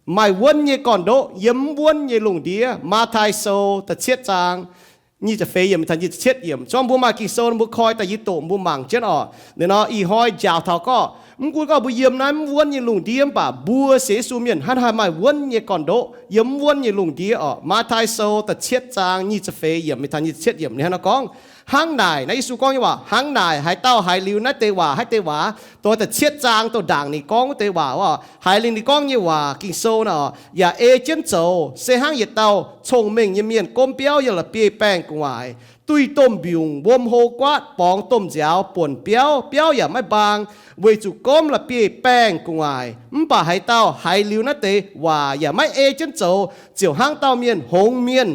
Maaih wuonv nyei gorn-ndoqv yiem mv wuonv nyei lungh ndiev. Matv^tai Sou da'cietv zaang nyic ziepc feix yiemc taux nyic ziepc cietv yiemc. Zungv mbuo maaih Ging-Sou nor mbuo koi daaih yie doqc mbuo mangc jienv orqc. Ninh nor ih hnoi njaaux taux gorqv, mv gunv gorqv mbuo yiem naaiv mv wuonv nyei lungh ndiev mv baac mbuo sienx Yesu mienh hnangv haaix maaih wuonv nyei gorn-ndoqv yiem mv wuonv nyei lungh ndiev orqc. Matv^tai Sou da'cietv zaang nyic ziepc feix yiemc mingh taux nyic ziepc cietv yiemc ninh hnangv nor gorngv, hnangv naaic, naaiv Yesu gorngv nyei waac, hnangv naaic haaix dauh haiz liuz naaiv deix waac, haaix deix waac, dongh da'cietv zaang douh ndaangc ninh gorngv wuov deix waac orqc, haiz liuz ninh gorngv nyei waac, Ging-Sou naaic orqc, yaac ei jienv zoux, se hnangv yietc dauh cong-mengh nyei mienh gomv biauv yiem la'bieiv-baengh gu'nguaaic, duih domh mbiungc, wuom hlo guaatv, borngz domh nziaaux, buonc biauv, biauv yaac maiv mbaang, weic zuqc gomv la'bieiv-baengh gu'nguaaic. Mv baac haaix dauh haiz liuz naaiv deix waac yaac maiv ei jienv zoux, ziouc hnangv dauh mienh hngongx mienh.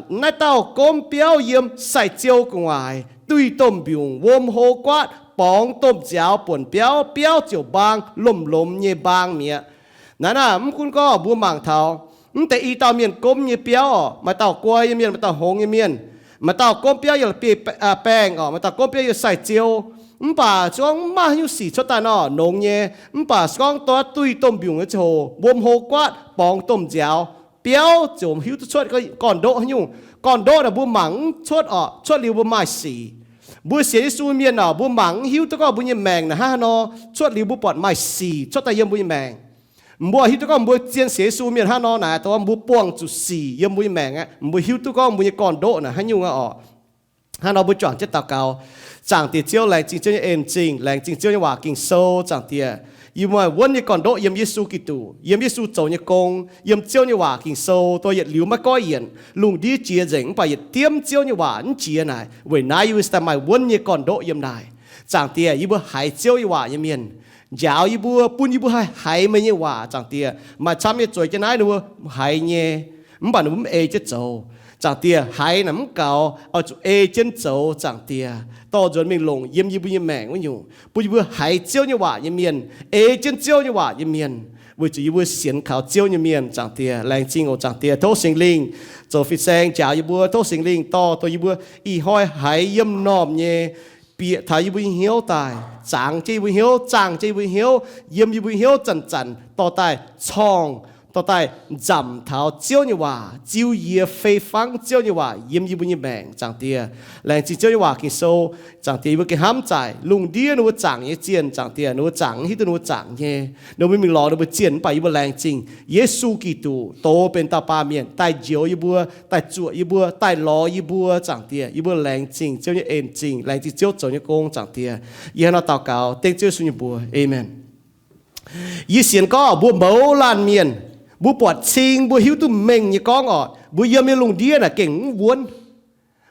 Naaiv dauh gomv biauv yiem sai-ziou gu'nguaaic, duih domh mbiungc, wuom hlo guaatv, borngz domh nziaaux, buonc biauv, biauv ziouc mbaang, lomh lomz nyei mbaang mi'aqv. Naaiv naaic mv gunv gorngv mbuo mangc taux mv deix i dauh mienh gomv nyei biauv orqc, maaih dauh guai nyei mienh, maaih dauh hngongx nyei mienh, maaih dauh gomv biauv yiem la'bieiv-baengh orqc, maaih dauh gomv biauv yiem sai-ziou. Mv baac se gorngv mv maaih haaix nyungc sic cuotv daaih nor, nongx nyei. Mv baac se gorngv dongh duih domh mbiungc nyei ziangh hoc, wuom hlo guaatv, borngz domh nziaaux, biauv ziouc hiuv duqv cuotv gorn-ndoqv haaix nyungc. Gorn-ndoqv naaic mbuo mangc mv cuotv orqc, cuotv liuz mbuo maaih sic. Mbuo sienx Yesu mienh orqc, mbuo mangc mv hiuv duqv gorngv mbuo nyei maengc naaic hnangv haaix nor, cuotv liuz mbuo buatc maaih sic cuotv daaih yiem mbuo nyei maengc. Mbuo hiuv duqv gorngv mbuo zien sienx Yesu mienh hnangv nor naaic, dongh mbuo buangh zuqc sic yiem mbuo nyei maengc aqv. Mbuo hiuv duqv gorngv mbuo nyei gorn-ndoqv naaic haaix nyungc aqv orqc. Hnangv nor mbuo juangc jienv daux gaux. Zaangc Diex Ziouv, laengz zingh Ziouv nyei en zingh, laengz zingh Ziouv nyei waac Ging-Sou. Zaangc Diex, yie maaih wuonv nyei gorn-ndoqv yiem Yesu Giduc, yiem Yesu zoux nyei gong, yiem Ziouv nyei waac Ging-Sou, dongh yietc liuz maiv goiv yienc, lungh ndiev jiex nzengc mv baac yietc diemv Ziouv nyei waac mv jiex naaic. Weic naaiv yie mbuo se daaih maaih wuonv nyei gorn-ndoqv yiem naaic. Zaangc Diex, yie mbuo haiz Ziouv nyei waac nyei mienh, njaaux yie mbuo, bun yie mbuo haih haiz meih nyei waac. Zaangc Diex, maaih camv nyei zueiz jienv naaiv ninh mbuo haiz nyei, mv baac ninh mbuo mv ei jienv zoux. Zaangc Diex, haiz naaic mv gaux, oix zuqc ei jienv zoux. Zaangc Diex, dorh nzuonx mingh longc yiem yie mbuo nyei maengc wuov nyungc, bun yie mbuo haiz Ziouv nyei waac nyei mienh, ei jienv Ziouv nyei waac nyei mienh, weic zuqc yie mbuo sienx kaux Ziouv nyei mienh. Zaangc Diex, laengz zingh oc. Zaangc Diex, tov Singx Lingh zoux fin-saeng njaaux yie mbuo. Tov Singx Lingh dorh, dorh yie mbuo ih hnoi haiz yiem m'normh nyei bieqc taux yie mbuo nyei hnyouv daaih, zangx jienv yie mbuo hnyouv, zaangh jienv yie mbuo hnyouv, yiem yie mbuo hnyouv zanc-zanc dorh daaih corngh, dorh daaih nzamc taux Ziouv nyei waac, ziux yie fei fangv Ziouv nyei waac yiem yie mbuo nyei maengc. Zaangc Diex, laengz zingh Ziouv nyei waac Ging-Sou. Zaangc Diex, yie mbuo gengh hnamv zaaic lungh ndiev ninh mbuo zaangc nyei zienh. Zaangc Diex, ninh mbuo zaangc mv hiuv duqv ninh mbuo zaangc nyei. Ninh mbuo mingh lorz ninh mbuo zienh mv baac yie mbuo laengz zingh Yesu Giduc dox benx dauh baamh mienh daaih njoux yie mbuo, daaih zuoqc yie mbuo, daaih lorz yie mbuo. Zaangc Diex, yie mbuo laengz zingh Ziouv nyei en zingh, laengz zingh Ziouv zoux nyei gong. Zaangc Diex, yie hnangv nor daux gaux dengv Ziouv Yesu nyei mbuox, aamen. Yie sienx gorngv mbuo mouz laanh mienh, mbuo buatc cing, mbuo hiuv duqv mengh nyei gorngv orqc, mbuo yiem nyei lungh ndiev naaic gengh mv wuonv.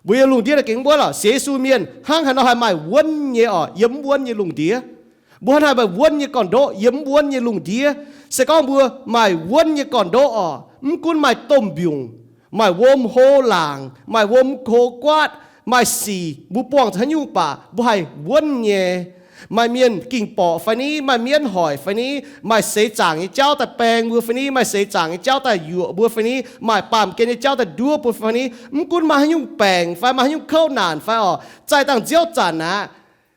Mbuo yiem lungh ndiev naaic gengh mv wuonv orqc. Sienx Yesu mienh hnangv haaix nor haih maaih wuonv nyei orqc, yiem mv wuonv nyei lungh ndiev? Mbuo hnangv haaix maaih wuonv nyei gorn-ndoqv yiem mv wuonv nyei lungh ndiev? Se gorngv mbuo maaih wuonv nyei gorn-ndoqv orqc, mv gunv maaih domh mbiungc, maaih wuom hlo laangc, maaih wuom hlo guaatv, maaih sic, mbuo buangh zuqc haaix nyungc baac mbuo haih wuonv nyei. Maaih mienh ging-borqc fai ni, maaih mienv hoic fai ni, maaih seix zaangc nyei jauv daaih baeng mbuo fai ni, maaih seix zaangc nyei jauv daaih yuoqc mbuo fai ni, maaih baamh gen nyei jauv daaih nduov mbuo fai ni, mv gunv maaih haaix nyungc baengc fai maaih haaix nyungc kouv naanc fai orqc, zaih dangh nziouv zanc aqv.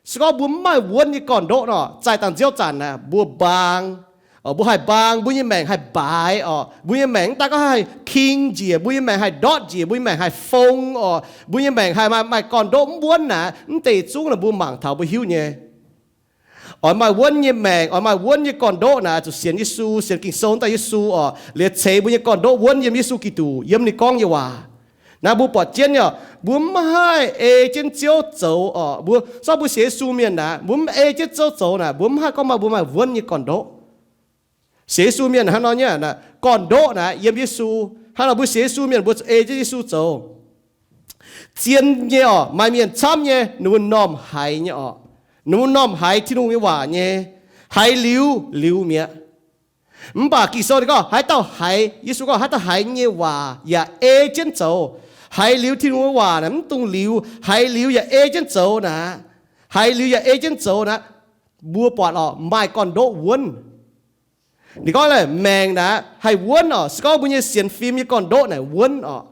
Se gorngv mbuo mv maaih wuonv nyei gorn-ndoqv nor, zaih dangh nziouv zanc aqv, mbuo mbaang. Mbuo haih mbaang, mbuo nyei maengc haih mbaaix orqc. Mbuo nyei maengc mv daan gorngv haih king njiec, mbuo nyei maengc haih ndortv njiec, mbuo nyei maengc haih fong orqc. Mbuo nyei maengc haih maaih, maaih gorn-ndoqv mv wuonv naaic, mv deix zungv naaic mbuo mangc taux mbuo hiuv nyei. Oix maaih wuonv nyei maengc, oix maaih wuonv nyei gorn-ndoqv naaic, zuqc sienx Yesu, sienx Ging-Sou daaih Yesu orqc, liuz ceix mbuo nyei gorn-ndoqv wuonv yiem Yesu Giduc, yiem ninh gorngv nyei waac. Naaiv mbuo buatc jienv nyei orqc, mbuo mv haih ei jienv Ziouv zoux orqc. Mbuo, zorqv mbuo sienx Yesu mienh naaic, mbuo mv ei jienv Ziouv zoux naaic, mbuo mv haih gorngv maaih, mbuo maaih wuonv nyei gorn-ndoqv. Sienx Yesu mienh hnangv nor nyei, gorn-ndoqv naaic yiem Yesu. Hnangv nor mbuo sienx Yesu mienh mbuo zuqc ei jienv Yesu zoux. Zien nyei orqc, maaih mienh camv nyei, ninh mbuo m'normh haiz nyei orqc. Ninh mbuo m'normh haiz Tin-Hungh nyei waac nyei, haiz liuz, liuz mi'aqv. Mv baac Ging-Sou ninh gorngv, haaix dauh haiz, Yesu gorngv, haaix dauh haiz nyei waac yaac ei jienv zoux. Haiz liuz Tin-Hungh nyei waac naaic mv dungx liuz, haiz liuz yaac ei jienv zoux naaic. Haiz liuz yaac ei jienv zoux naaic, mbuo buatc orqc, maaih gorn-ndoqv wuonv. Ninh gorngv maengc naaic haih wuonv orqc, se gorngv mbuo nyei sienx fim nyei gorn-ndoqv naaic wuonv orqc.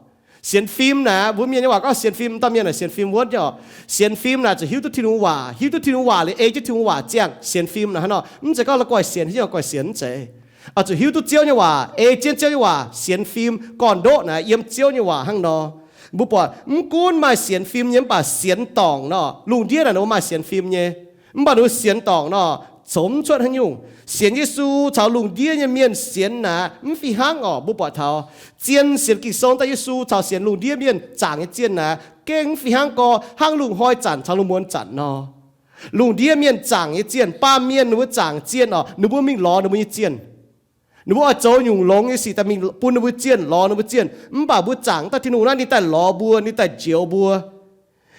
Sienx fim naaic, mbuo mienh nyei waac gorngv sienx fim, dauh mienh naaic sienx fim wuonv nyei orqc. Sienx fim naaic zuqc hiuv duqv Tin-Hungh waac, hiuv duqv Tin-Hungh waac liuz ei jienv Tin-Hungh waac ziangh sienx fim naaic hnangv nor. Mv zeiz gorngv la'guaih sienx, hiuv duqv la'guaih sienx, mv zeiz. Oix zuqc hiuv duqv Ziouv nyei waac, ei jienv Ziouv nyei waac, sienx fim, gorn-ndoqv naaic yiem Ziouv nyei waac hnangv nor. Mbuo buatc mv gunv maaih sienx fim nyei mv baac sienx dorngc nor, lungh ndiev naaic ninh mbuo maaih sienx fim nyei, mv baac ninh mbuo sienx dorngc nor, zoux mv cuotv haaix nyungc. Sienx Yesu caux lungh ndiev nyei mienh sienx naaic mv fih hnangv orqc. Mbuo buatc taux zien sienx Ging-Sou daaih Yesu caux sienx lungh ndiev mienh zaangc nyei zienh naaic gengh mv fih hnangv gorx, hnangv lungh hnoi zanc caux lungh muonz zanc nor. Lungh ndiev mienh zaangc nyei zienh, baamh mienh ninh mbuo zaangc zienh orqc, ninh mbuo mingh lorz ninh mbuo nyei zienh. Ninh mbuo oix zoux nyungc longx nyei sic daaih mingh bun ninh mbuo zienh, lorz ninh mbuo zienh. Mv baac mbuo zaangc daaih Tin-Hungh naaiv ninh daaih lorz mbuo, ninh daaih njoux mbuo.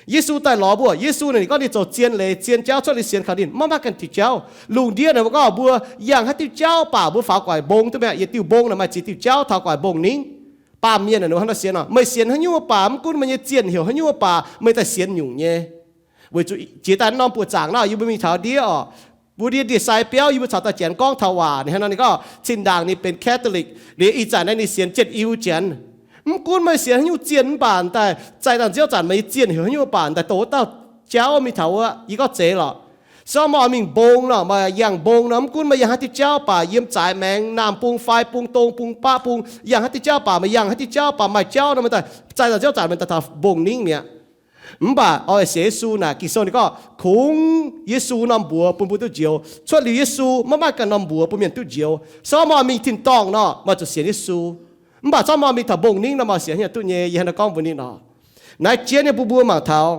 Yesu daaih lorz mbuo. Yesu naaic ninh gorngv ninh zoux zien leiz zien jauv cuotv liuz sienx kaux ninh, maiv maaih ganh diuh jauv. Lungh ndiev naaic mbuo gorngv mbuo yangh haaix diuh jauv baac mbuo faaux gu'nguaaic mbong duqv mi'aqv, yietc diuh mbong naaic maaih ziex diuh jauv taux gu'nguaaic mbong ningv. Baamh mienh naaic ninh mbuo hnangv nor sienx orqc. Meih sienx haaix nyungc baac, mv gunv meih nyei zienh heuc haaix nyungc baac, meih daaih sienx nyungc nyei. Weic zuqc jiex daaih norm buoqc zaangc naaic yie mbuo mingh taux ndiev orqc, mbuo ndie-ndie-sai biauv yie mbuo caux daaih janx gorngv taux waac, ninh hnangv nor ninh gorngv zinh ndaangc ninh benx Catholic liuz, ih zanc naaiv ninh sienx Janx-Iu Janx. Mv gunv meih sienx haaix nyungc zienh mv baac daaih zaih dangh nziouv zanc meih nyei zienh heuc haaix nyungc baac daaih douc wuov dauh jauv mingh taux wuov, yie gorngv zeiz lorqc. Se gorngv meih oix mingh mbong nor, meih yangh mbong nor, mv gunv meih yangh haaix diuh jauv baac, yiem zaaix maengx, naamh bung, fai bung, dong bung, baqv bung, yangh haaix diuh jauv baac, meih yangh haaix diuh jauv baac maaih jauv nor, meih daaih zaih dangh nziouv zanc meih daaih taux mbong ningv mi'aqv. Mv baac oix sienx Yesu naaic, Ging-Sou ninh gorngv kungx Yesu norm mbuox bun mbuo duqv njoux. Cuotv liuz Yesu maiv maaih ganh norm mbuox bun mienh duqv njoux. Se gorngv meih oix mingh tin-dorngh nor, meih zuqc sienx Yesu. Mv baac se gorngv meih oix mingh taux mbong ningv nor, meih sienx haaix nyungc duqv nyei? Yie hnangv naaiv gorngv mbuox ninh orqc. Naaiv jienv nyei bun mbuo mangc taux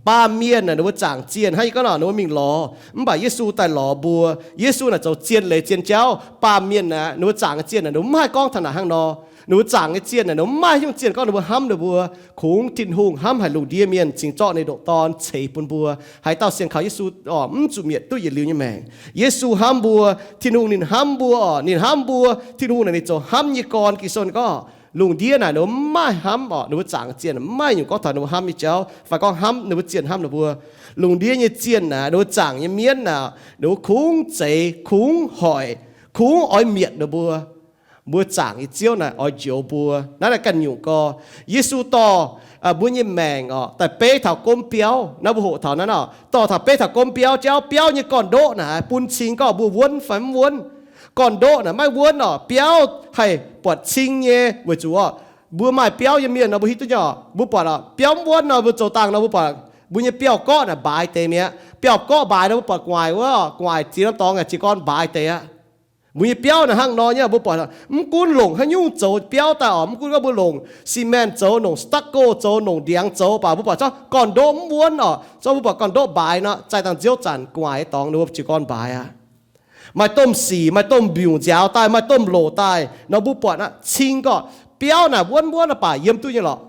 baamh mienh naaic ninh mbuo zaangc zienh hnangv yie gorngv nor, ninh mbuo mingh lorz, mv baac Yesu daaih lorz mbuo. Yesu naaic zoux zien leiz zien jauv. Baamh mienh naaic ninh mbuo zaangc nyei zienh naaic ninh mbuo mv haih gorngv taux naaic hnangv nor. Ninh mbuo zaangc nyei zienh naaic ninh mbuo mv maaih haaix nyungc zienh gorngv ninh mbuo hnamv ninh mbuo. Kungx Tin-Hungh hnamv haic lungh ndiev mienh cingx zorqv ninh ndoqc Dorn ceix bun mbuo. Haaix dauh sienx kaux Yesu orqc, mv zuqc mietc duqv yietc liuz nyei maengc. Yesu hnamv mbuo, Tin-Hungh ninh hnamv mbuo orqc, ninh hnamv mbuo. Tin-Hungh naaic ninh zoux hnamv nyei gorn. Ging-Sou ninh gorngv lungh ndiev naaic ninh mbuo mv maaih hnamv orqc, ninh mbuo zaangc zienh mv maaih nyungc gorngv taux ninh mbuo hnamv nyei jauv fai gorngv hnamv ninh mbuo zienh hnamv ninh mbuo. Lungh ndiev nyei zienh naaic, ninh mbuo zaangc nyei mienv naaic, ninh mbuo kungx zeix, kungx hoic, kungx oix mietc ninh mbuo. Mbuo zaangc nyei Ziouv naaic oix njoux mbuo. Naaiv naaic ganh nyungc gorx, Yesu dorh mbuo nyei maengc orqc daaih beiv taux gomv biauv. Naaiv mbuo hoqc taux naaiv nor, dorh taux beiv taux gomv biauv jauv. Biauv nyei gorn-ndoqv naaic bun cing gorngv mbuo wuonv fai mv wuonv. Gorn-ndoqv naaic maiv wuonv orqc, biauv haih buatc cing nyei. Weic zuqc orqc, mbuo maaih biauv nyei mienh nor mbuo hiuv duqv nyei orqc. Mbuo buatc orqc, biauv mv wuonv nor mbuo zoux dangh nor mbuo buatc mbuo nyei biauv-gorqv naaic mbaaix deix mi'aqv. Biauv-gorqv mbaaix nor mbuo buatc gu'nguaaic wuov, gu'nguaaic ziex norm dorngx ziouc gorn mbaaix deix aqv. Mbuo nyei biauv naaic hnangv nor nyei, mbuo buatc mv gunv longc haaix nyungc zoux biauv daaih orqc, mv gunv gorngv mbuo longc cement zoux, longc stucco zoux, longc ndiangx zoux baac mbuo buatc gorn-ndoqv mv wuonv orqc. Zorqv mbuo buatc gorn-ndoqv mbaaix nor, zaih dangh nziouv zanc gu'nguaaic dorngx ninh mbuo ziouc gorn mbaaix aqv. Maaih domh sic, maaih domh mbiungc nziaaux daaih, maaih domh loc daaih nor mbuo buatc aqv, cing gorqv biauv naaic wuonv wuonv baac yiem duqv nyei lorqc.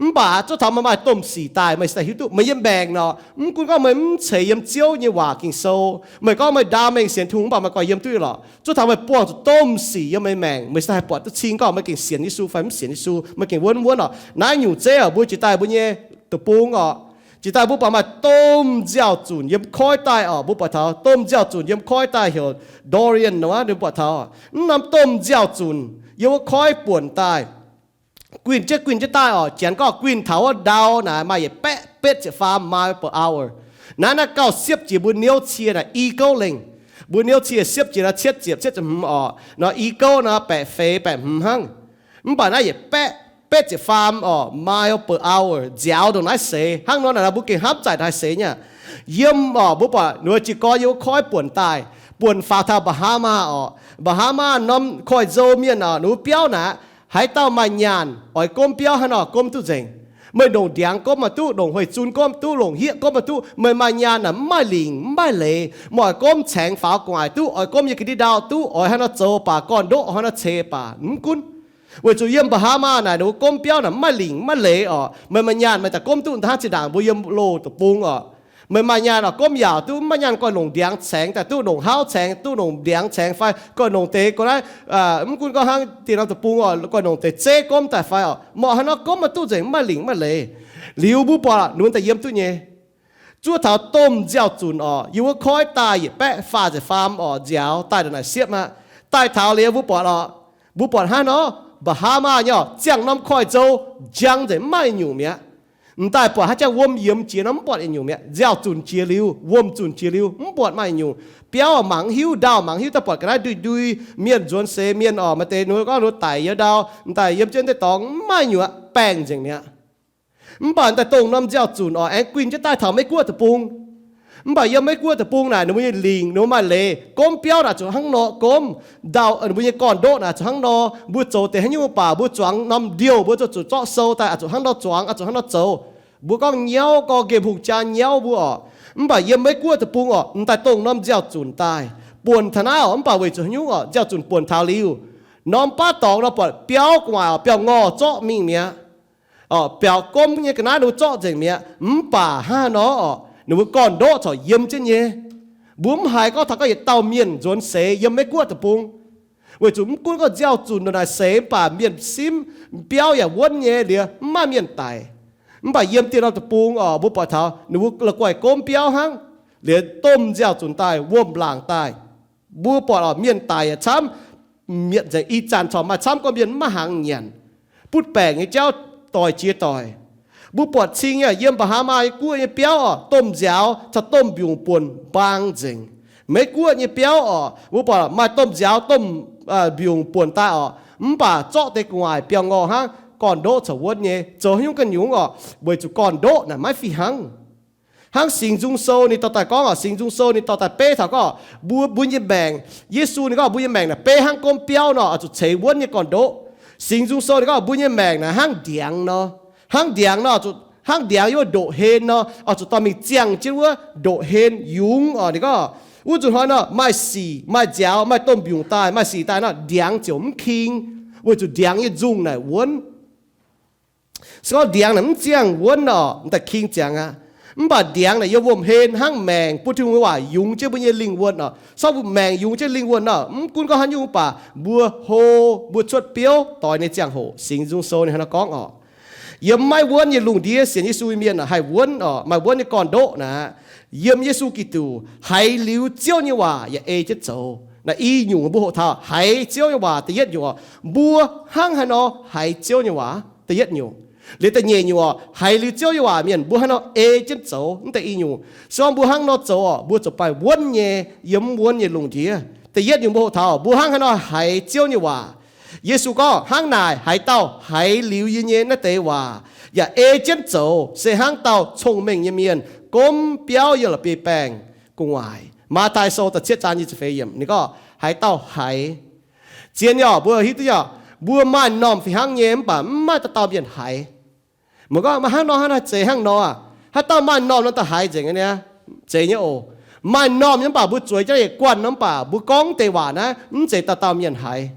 Mv baac zuov taux meih maaih domh sic daaih, meih se daaih hiuv duqv meih nyei maengc nor, mv gunv gorngv meih mv ceix yiem Ziouv nyei waac Ging-Sou, meih gorngv meih ndaam mengh sienx Tin-Hungh mv baac meih gauh yiem duqv nyei lorqc. Zuov taux meih buangh zuqc domh sic yiem meih maengc, meih se daaih buatc duqv cing gorngv meih gengh sienx Yesu fai mv sienx Yesu, meih gengh wuonv wuonv orqc. Naaiv nyungc zeiv orqc, mbuo jiex daaih mbuo nyei deic-bung orqc, jiex daaih mbuo buatc maaih domh nziaaux-zunc yiem koiv daaih orqc. Mbuo buatc taux domh nziaaux-zunc yiem koiv daaih heuc Dorian nor, mbuo buatc taux mv norm domh nziaaux-zunc yiem wuov koiv buonc daaih. Guinh jienv guinh jienv daaih orqc, janx gorngv guinh taux wuov ndau naaic maaih yietc baeqv betv ziepc faam mile per hour. Naaiv naaiv gauh siepv jiex mbuo niouv cie naaic Eagle lengh. Mbuo niouv cie siepv jiex naaiv cietv ziepc, cietv ziepc hmz orqc. Nor Eagle nor baeqc feix baeqc hmz hnangv. Mv baac naaiv yietc baeqv betv ziepc faam orqc, mile per hour, nziaaux ndongc naaiv seix. Hnangv nor naaic mbuo gengh hnamv zaaic haaix seix nyei. Yiem orqc, mbuo buatc ninh mbuo jiez gorn yiem wuov koiv buonc daaih, buonc faaux taux Bahama orqc. Bahama norm koiv-nzou mienh orqc, ninh mbuo biauv naaic, haaix dauh maaih nyaanh oix gomv biauv haaix nor gomv duqv nzengc. Meih ndongc ndiangx gomv maaih duqv, ndongc hueic zun gomv duqv, ndongc hieqv gomv maaih duqv. Meih maaih nyaanh naaic mv maaih lingc mv maaih leiz, meih oix gomv caengx faaux gu'nguaaic duqv, oix gomv yiem ga'ndiev ndau duqv, oix haaix nor zoux baac, gorn-ndoqv haaix nor ceix baac mv gunv. Weic zuqc yiem Bahama naaic ninh mbuo gomv biauv naaic mv maaih lingc mv maaih leiz orqc. Meih maaih nyaanh meih daaih gomv duqv hnangv zinh ndaangc mbuo yiem loz deic-bung orqc. Meih maaih nyaanh orqc gomv yaauc duqv, mv maaih nyaanh goiv longc ndiangx caengx daaih duqv, longc hauv caengx duqv, longc ndiangx caengx fai goiv longc deix go naaiv, mv gunv gorngv hnangv deix norm deic-bung orqc, goiv longc deix zeiv gomv daaih fai orqc, meih haaix nor gomv maaih duqv nzengc mv maaih lingc mv maaih leiz. Liuz mbuo buatc ninh mbuo daaih yiem duqv nyei. Zuov taux domh nziaaux-zunc orqc, yiem wuov koiv daaih yietc baeqv faah ziepc faam orqc, nziaaux daaih ndongc naaic siepv aqv. Daaih taux liuz mbuo buatc orqc, mbuo buatc hnangv nor, Bahama nyei orqc, ziangh norm koiv-nzou njang nzengc mv maaih nyungc mi'aqv. M'daaih buatc haaix jangx wuom yiemx jiex nor mv buatc yietc nyungc mi'aqv. Nziaaux zunc jiex liuz, wuom zunc jiex liuz mv buatc maaih yietc nyungc. Biauv mangc mv hiuv, ndau mangc mv hiuv, daaih buatc ga'naaiv ndui ndui, mienh nzuonx seix, mienh orqc, maaih deix ninh mbuo gorngv ninh mbuo daic yiem ndau, m'daaih yiem jienv deix dorngx, mv maaih nyungc aqv, baengh nzengc mi'aqv. Mv baac m'daaih dongh norm nziaaux zunc orqc, aengx guinh jienv daaih taux Meiv Guoqv deic-bung. Mv baac yiem Meiv Guoqv deic-bung naaic, ninh mbuo nyei lingc ninh mbuo maaih leiz, gomv biauv naaic zuqc hnangv nor gomv, ndau ninh mbuo nyei gorn-ndoqv naaic zuqc hnangv nor, mbuo zoux deix haaix nyungc mv baac mbuo zuangx norm ndiouh mbuo zuqc zorqv sou daaih, zuqc hnangv nor zuangx, zuqc hnangv nor zoux. Mbuo gorngv nyauv, gorngv nqemh hungh jaa nyauv mbuo orqc. Mv baac yiem Meiv Guoqv deic-bung orqc, m'daaih dongh norm nziaaux zunc daaih buonc taux naaiv orqc. Mv baac weic zuqc haaix nyungc orqc, nziaaux zunc buonc taux liuz, norm baav dorngx nor buatc biauv gu'nguaaic orqc, biauv-ngorh zorqv mingh mi'aqv. Orqc, biaux gomv nyei ga'naaiv ninh mbuo zorqv nzengc mi'aqv. Mv baac hnangv haaix nor orqc, ninh mbuo gorn-ndoqv corc yiem jienv nyei. Mbuo mv haiz gorngv taux gorngv yietc dauh mienh nzuonx seix yiem Meiv Guoqv deic-bung. Weic zuqc mv gunv gorngv nziaaux zunc ndongc naaic seix mv baac mienh simv, biauv yaac wuonv nyei liuz mv maaih mienh daic. Mv baac yiem dieh norm deic-bung orqc, mbuo buatc taux ninh mbuo la'guaih gomv biauv hnangv, liuz domh nziaaux zunc daaih, wuom-laangc daaih. Mbuo buatc orqc, mienh daic yaac camv, mietc nzengc. Ih zanc corc maaih camv gorngv mienh mv maiv hnaangx nyanc, butv baengc nyei jauv doic jiex doic. Mbuo buatc cing yaac yiem Mba'haamaa nyei guoqv nyei biauv orqc, domh nziaaux caux domh mbiungc buonc mbaang nzengc. Meiv Guoqv nyei biauv orqc, mbuo buatc maaih domh nziaaux domh mbiungc buonc daaih orqc, mv baac zorqv deix gu'nguaaic biauv-ngorh hnangv, gorn-ndoqv corc wuonv nyei. Zoux haaix nyungc ganh nyungc orqc, weic zuqc gorn-ndoqv naaic maiv fih hnangv. Hnangv Singx Nzung Sou ninh dorh daaih gorngv orqc, Singx Nzung Sou ninh dorh daaih beiv taux gorngv mbuo, mbuo nyei maengc, Yesu ninh gorngv mbuo nyei maengc naaic beiv hnangv gomv biauv nor, oix zuqc ceix wuonv nyei gorn-ndoqv. Singx Nzung Sou ninh gorngv mbuo nyei maengc naaic hnangv ndiangx nor, hnangv ndiangx nor, hnangv ndiangx yiem wuov ndoqv-hlen nor, oix zuqc dorh mingh ziangh jienv wuov ndoqv-hlen yungz orqc. Ninh gorngv wuov nzunc hnoi nor maaih sic, maaih nziaaux, maaih domh mbiungc daaih, maaih sic daaih nor, ndiangx ziouc mv king, weic zuqc ndiangx nyei nzungh naaic wuonv. Se gorngv ndiangx naaic mv ziangh wuonv orqc, m'daaih king ziangx aqv. Mv baac ndiangx naaic yiem wuom-hlen hnangv maengc bun Tin-Hungh nyei waac yungz jienv mbuo nyei lingh wuonh orqc. Se gorngv maengc yungz jienv lingh wuonh nor, mv gunv gorngv haaix nyungc mv baac mbuo hlo, mbuo cuotv biouv doix nyei ziangh hoc, Singx Nzung Sou ninh hnangv naaiv gorngv orqc. Yiem maiv wuonv nyei lungh ndiev sienx Yesu nyei mienh haih wuonv orqc, maaih wuonv nyei gorn-ndoqv naaic, yiem Yesu Giduc haiz liuz Ziouv nyei waac yaac ei jienv zoux. Naaiv i nyungc mbuo hoqc taux haiz Ziouv nyei waac da'yietv nyungc orqc, mbuo hnangv haaix nor haiz Ziouv nyei waac da'yietv nyungc. Liuz da'nyeic nyungc orqc, haiz liuz Ziouv nyei waac mienh mbuo hnangv haaix nor ei jienv zoux. Mv deix i nyungc, se gorngv mbuo hnangv nor zoux orqc, mbuo ziouc baaih wuonv nyei yiem wuonv nyei lungh ndiev. Da'yietv nyungc mbuo hoqc taux mbuo hnangv haaix nor haiz Ziouv nyei waac. Yesu gorngv, hnangv naaic haaix dauh haiz liuz yie nyei naaiv deix waac yaac ei jienv zoux, se hnangv dauh cong-mengh nyei mienh gomv biauv yiem la'bieiv-baengh gu'nguaaic. Matv^tai Sou da'cietv zaang nyic ziepc feix yiemc ninh gorngv haaix dauh haiz. Zien nyei orqc, mbuo hiuv duqv nyei orqc, mbuo maaih m'normh fih hnangv nyei mv baac mv maaih dauh dauh mienh haiz. Meih gorngv maaih hnangv nor, hnangv naaiv zeiz hnangv nor aqv. Haaix dauh maaih m'normh nor daaih haiz nzengc nyei niaa. Zeiz nyei oc. Maaih m'normh nyei mv baac mbuo zueiz jienv yietc guanh nor mv baac mbuo gorngv deix waac naaiv mv zeiz dauh dauh mienh haiz.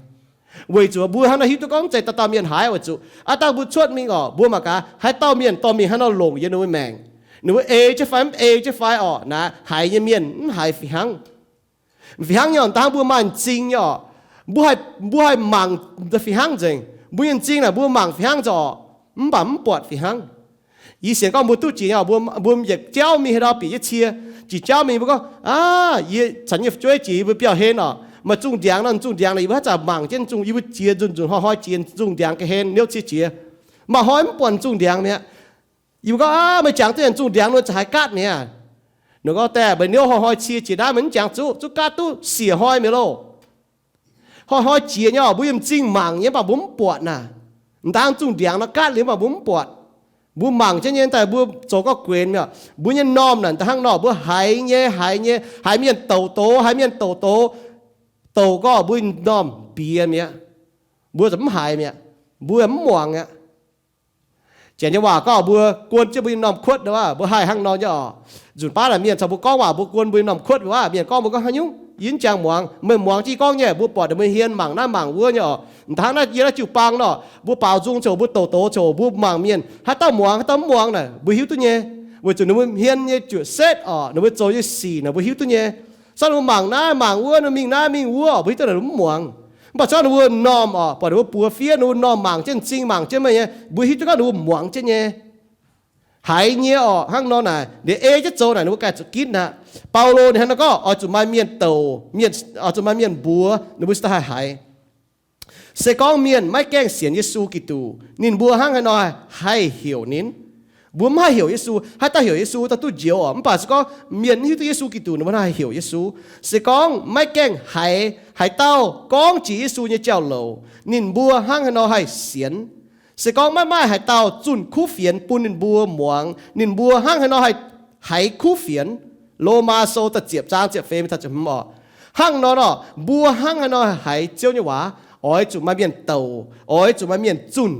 Weic zuqc mbuo hnangv nor hiuv duqv gorngv mv zeiz dauh dauh mienh haiz weic zuqc aav dangh mbuo cuotv mingh orqc, mbuo mangc gaax haaix dauh mienh dorh mingh hnangv nor longc yiem ninh mbuo maengc, ninh mbuo ei jienv fai mv ei jienv fai orqc, naaiv haiz nyei mienh mv haiz fih hnangv. Fih hnangv nyei orqc, dangh mbuo maaih m'zing nyei orqc, mbuo haih mangc fih hnangv nzengc. Mbuo nyei m'zing naaic mbuo mangc fih hnangv nzengc orqc, mv baac mv buatc fih hnangv. Yie sienx gorngv mbuo duqv jiex nyei orqc, mbuo yietc jauv mingh haaix ndau bieqc jienv cie, jiex jauv mingh mbuo gorngv, aav, yie caux nyei fu'jueiv jiex yie mbuo biauv-hlen orqc, maaih zungh ndiangx nor, zungh ndiangx naaic yie mbuo haaix zanc mangc jienv zungh, yie mbuo jiex nzunc nzunc hnoi hnoi jiex zungh ndiangx ga'hlen niouv cie jiex. Maaih hnoi mv buatc zungh ndiangx mi'aqv. Yie mbuo gorngv, aav, meih jangx duqv nzungh ndiangx nor za'haaix gaatv mi'aqv? Ninh gorngv, daaih meih niouv hnoi hnoi cie jiex naaiv meih mv jangx zuqv, zuqv gaatv duqv siec hnoi mi'aqv loh. Hnoi hnoi jiex nyei orqc, mbuo yiem m'zing mangc nyei mv baac mbuo mv buatc naaic. M'dangv zungh ndiangx nor gaatv liuz mv baac mbuo mv buatc. Mbuo mangc jienv nyei daaih mbuo zoux gorngv guenx mi'aqv. Mbuo nyei m'normh naaic da'hnangv nor mbuo haiz nyei, haiz nyei, haiz mienh douc doz, haiz mienh douc doz, douc gorngv mbuo m'normh mbiex mi'aqv. Mbuo mv haiz mi'aqv. Mbuo mv muangx aqv. Janx nyei waac gorngv mbuo guon jienv mbuo nyei m'normh kuotv aqv. Mbuo haih hnangv nor nyei orqc. Nzunc baav naaic mienh caux mbuo gorngv waac mbuo guon mbuo nyei m'normh kuotv aqv. Mienh gorngv mbuo gorngv haaix nyungc, yie mv jangx muangx. Meih muangx jienv gorngv nyei, mbuo buatc ninh mbuo hmien mangc naaiv mangc wuov nyei orqc. M'dangv naaiv yie naaiv jiu-baang nor, mbuo baaux nzung ziouc mbuo douc doz ziouc mbuo mangc mienh, haaix dauh muangx haaix dauh mv muangx naaic mbuo hiuv duqv nyei. Weic zuqc ninh mbuo hmien nyei juoqc setv orqc, ninh mbuo zoux nyei sic naaic mbuo hiuv duqv nyei. Cangv ninh mbuo mangc naaiv mangc wuov, ninh mbuo mingh naaiv mingh wuov, mbuo hiuv duqv naaic ninh mbuo mv muangx. Mv baac cangv ninh mbuo m'normh orqc, buatc ninh mbuo buoz fiev, ninh mbuo m'normh mangc jienv m'zing mangc jienv meih nyei, mbuo hiuv duqv gorngv ninh mbuo muangx jienv nyei, haiz nyei orqc. Hnangv nor naaic liuz ei jienv zoux naaic ninh mbuo ganh zuqc ginv aqv. Baulo ninh hnangv nor gorngv, oix zuqc maaih mienh douc, oix zuqc maaih mienh mbuox ninh mbuo cingx daaih haih haiz. Se gorngv mienh maiv gaengh sienx Yesu Giduc, ninh mbuo hnangv haaix nor haih heuc ninh? Mbuo maiv haih heuc Yesu. Haaix dauh heuc Yesu, daaih duqv njoux oc. Mv baac se gorngv mienh hiuv duqv Yesu Giduc, ninh mbuo haih heuc Yesu. Se gorngv maiv gaengh haiz haaix dauh gorngv jiex Yesu nyei jauv-louc, ninh mbuo hnangv haaix nor haih sienx? Se gorngv maiv maaih haaix dauh zunh kuv fienx bun ninh mbuo muangx, ninh mbuo hnangv haaix nor haih haiz kuv fienx? Lomaa Sou da'ziepc zaang ziepc feix mingh taux ziepc hmz oc. Hnangv nor nor, mbuo hnangv haaix nor haiz Ziouv nyei waac? Oix zuqc maaih mienh douc, oix zuqc maaih mienh zunh.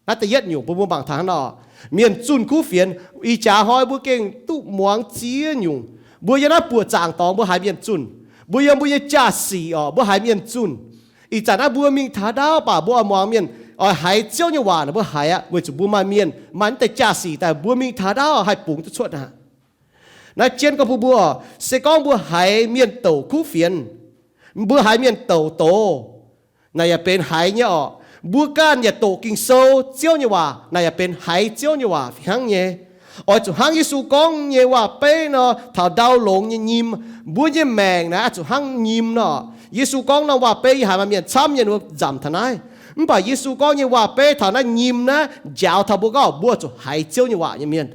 Naaiv da'yietv nyungc bun mbuo mangc taux hnangv nor, mienh zunh kuv fienx. Ih jaax hnoi mbuo gengh duqv muangx ziex nyungc. Mbuo yiem naaiv buoqc zaangc dorngx mbuo haiz mienh zunh. Mbuo yiem mbuo nyei jaa-sic oc, mbuo haiz mienh zunh. Ih zanc naaiv mbuo mingh taux ndaauv baac mbuo oix muangx mienh, oix haiz Ziouv nyei waac naaic mbuo haiz aqv, weic zuqc mbuo maaih mienh, maaih naaiv deix jaa-sic daaih mbuo mingh taux ndaauv haih bungx duqv cuotv aqv. Naaiv jienv gorngv bun mbuo, se gorngv mbuo haiz mienh douc kuv fienx, mbuo haiz mienh douc doz, naaic yaac benx haiz nyei orqc. Mbuo ganh yaac doqc Ging-Sou, Ziouv nyei waac, naaic yaac benx haiz Ziouv nyei waac fih hnangv nyei. Oix zuqc hnangv Yesu gorngv nyei waac-beiv nor, taux ndau longx nyei nyim. Mbuo nyei maengc naaic oix zuqc hnangv nyim nor. Yesu gorngv norm waac-beiv yie haiz maaih mienh camv nyei ninh mbuo nzamc taux naaiv. Mv baac Yesu gorngv nyei waac-beiv taux naaiv nyim naaiv njaaux taux mbuo gorngv mbuo zuqc haiz Ziouv nyei waac nyei mienh.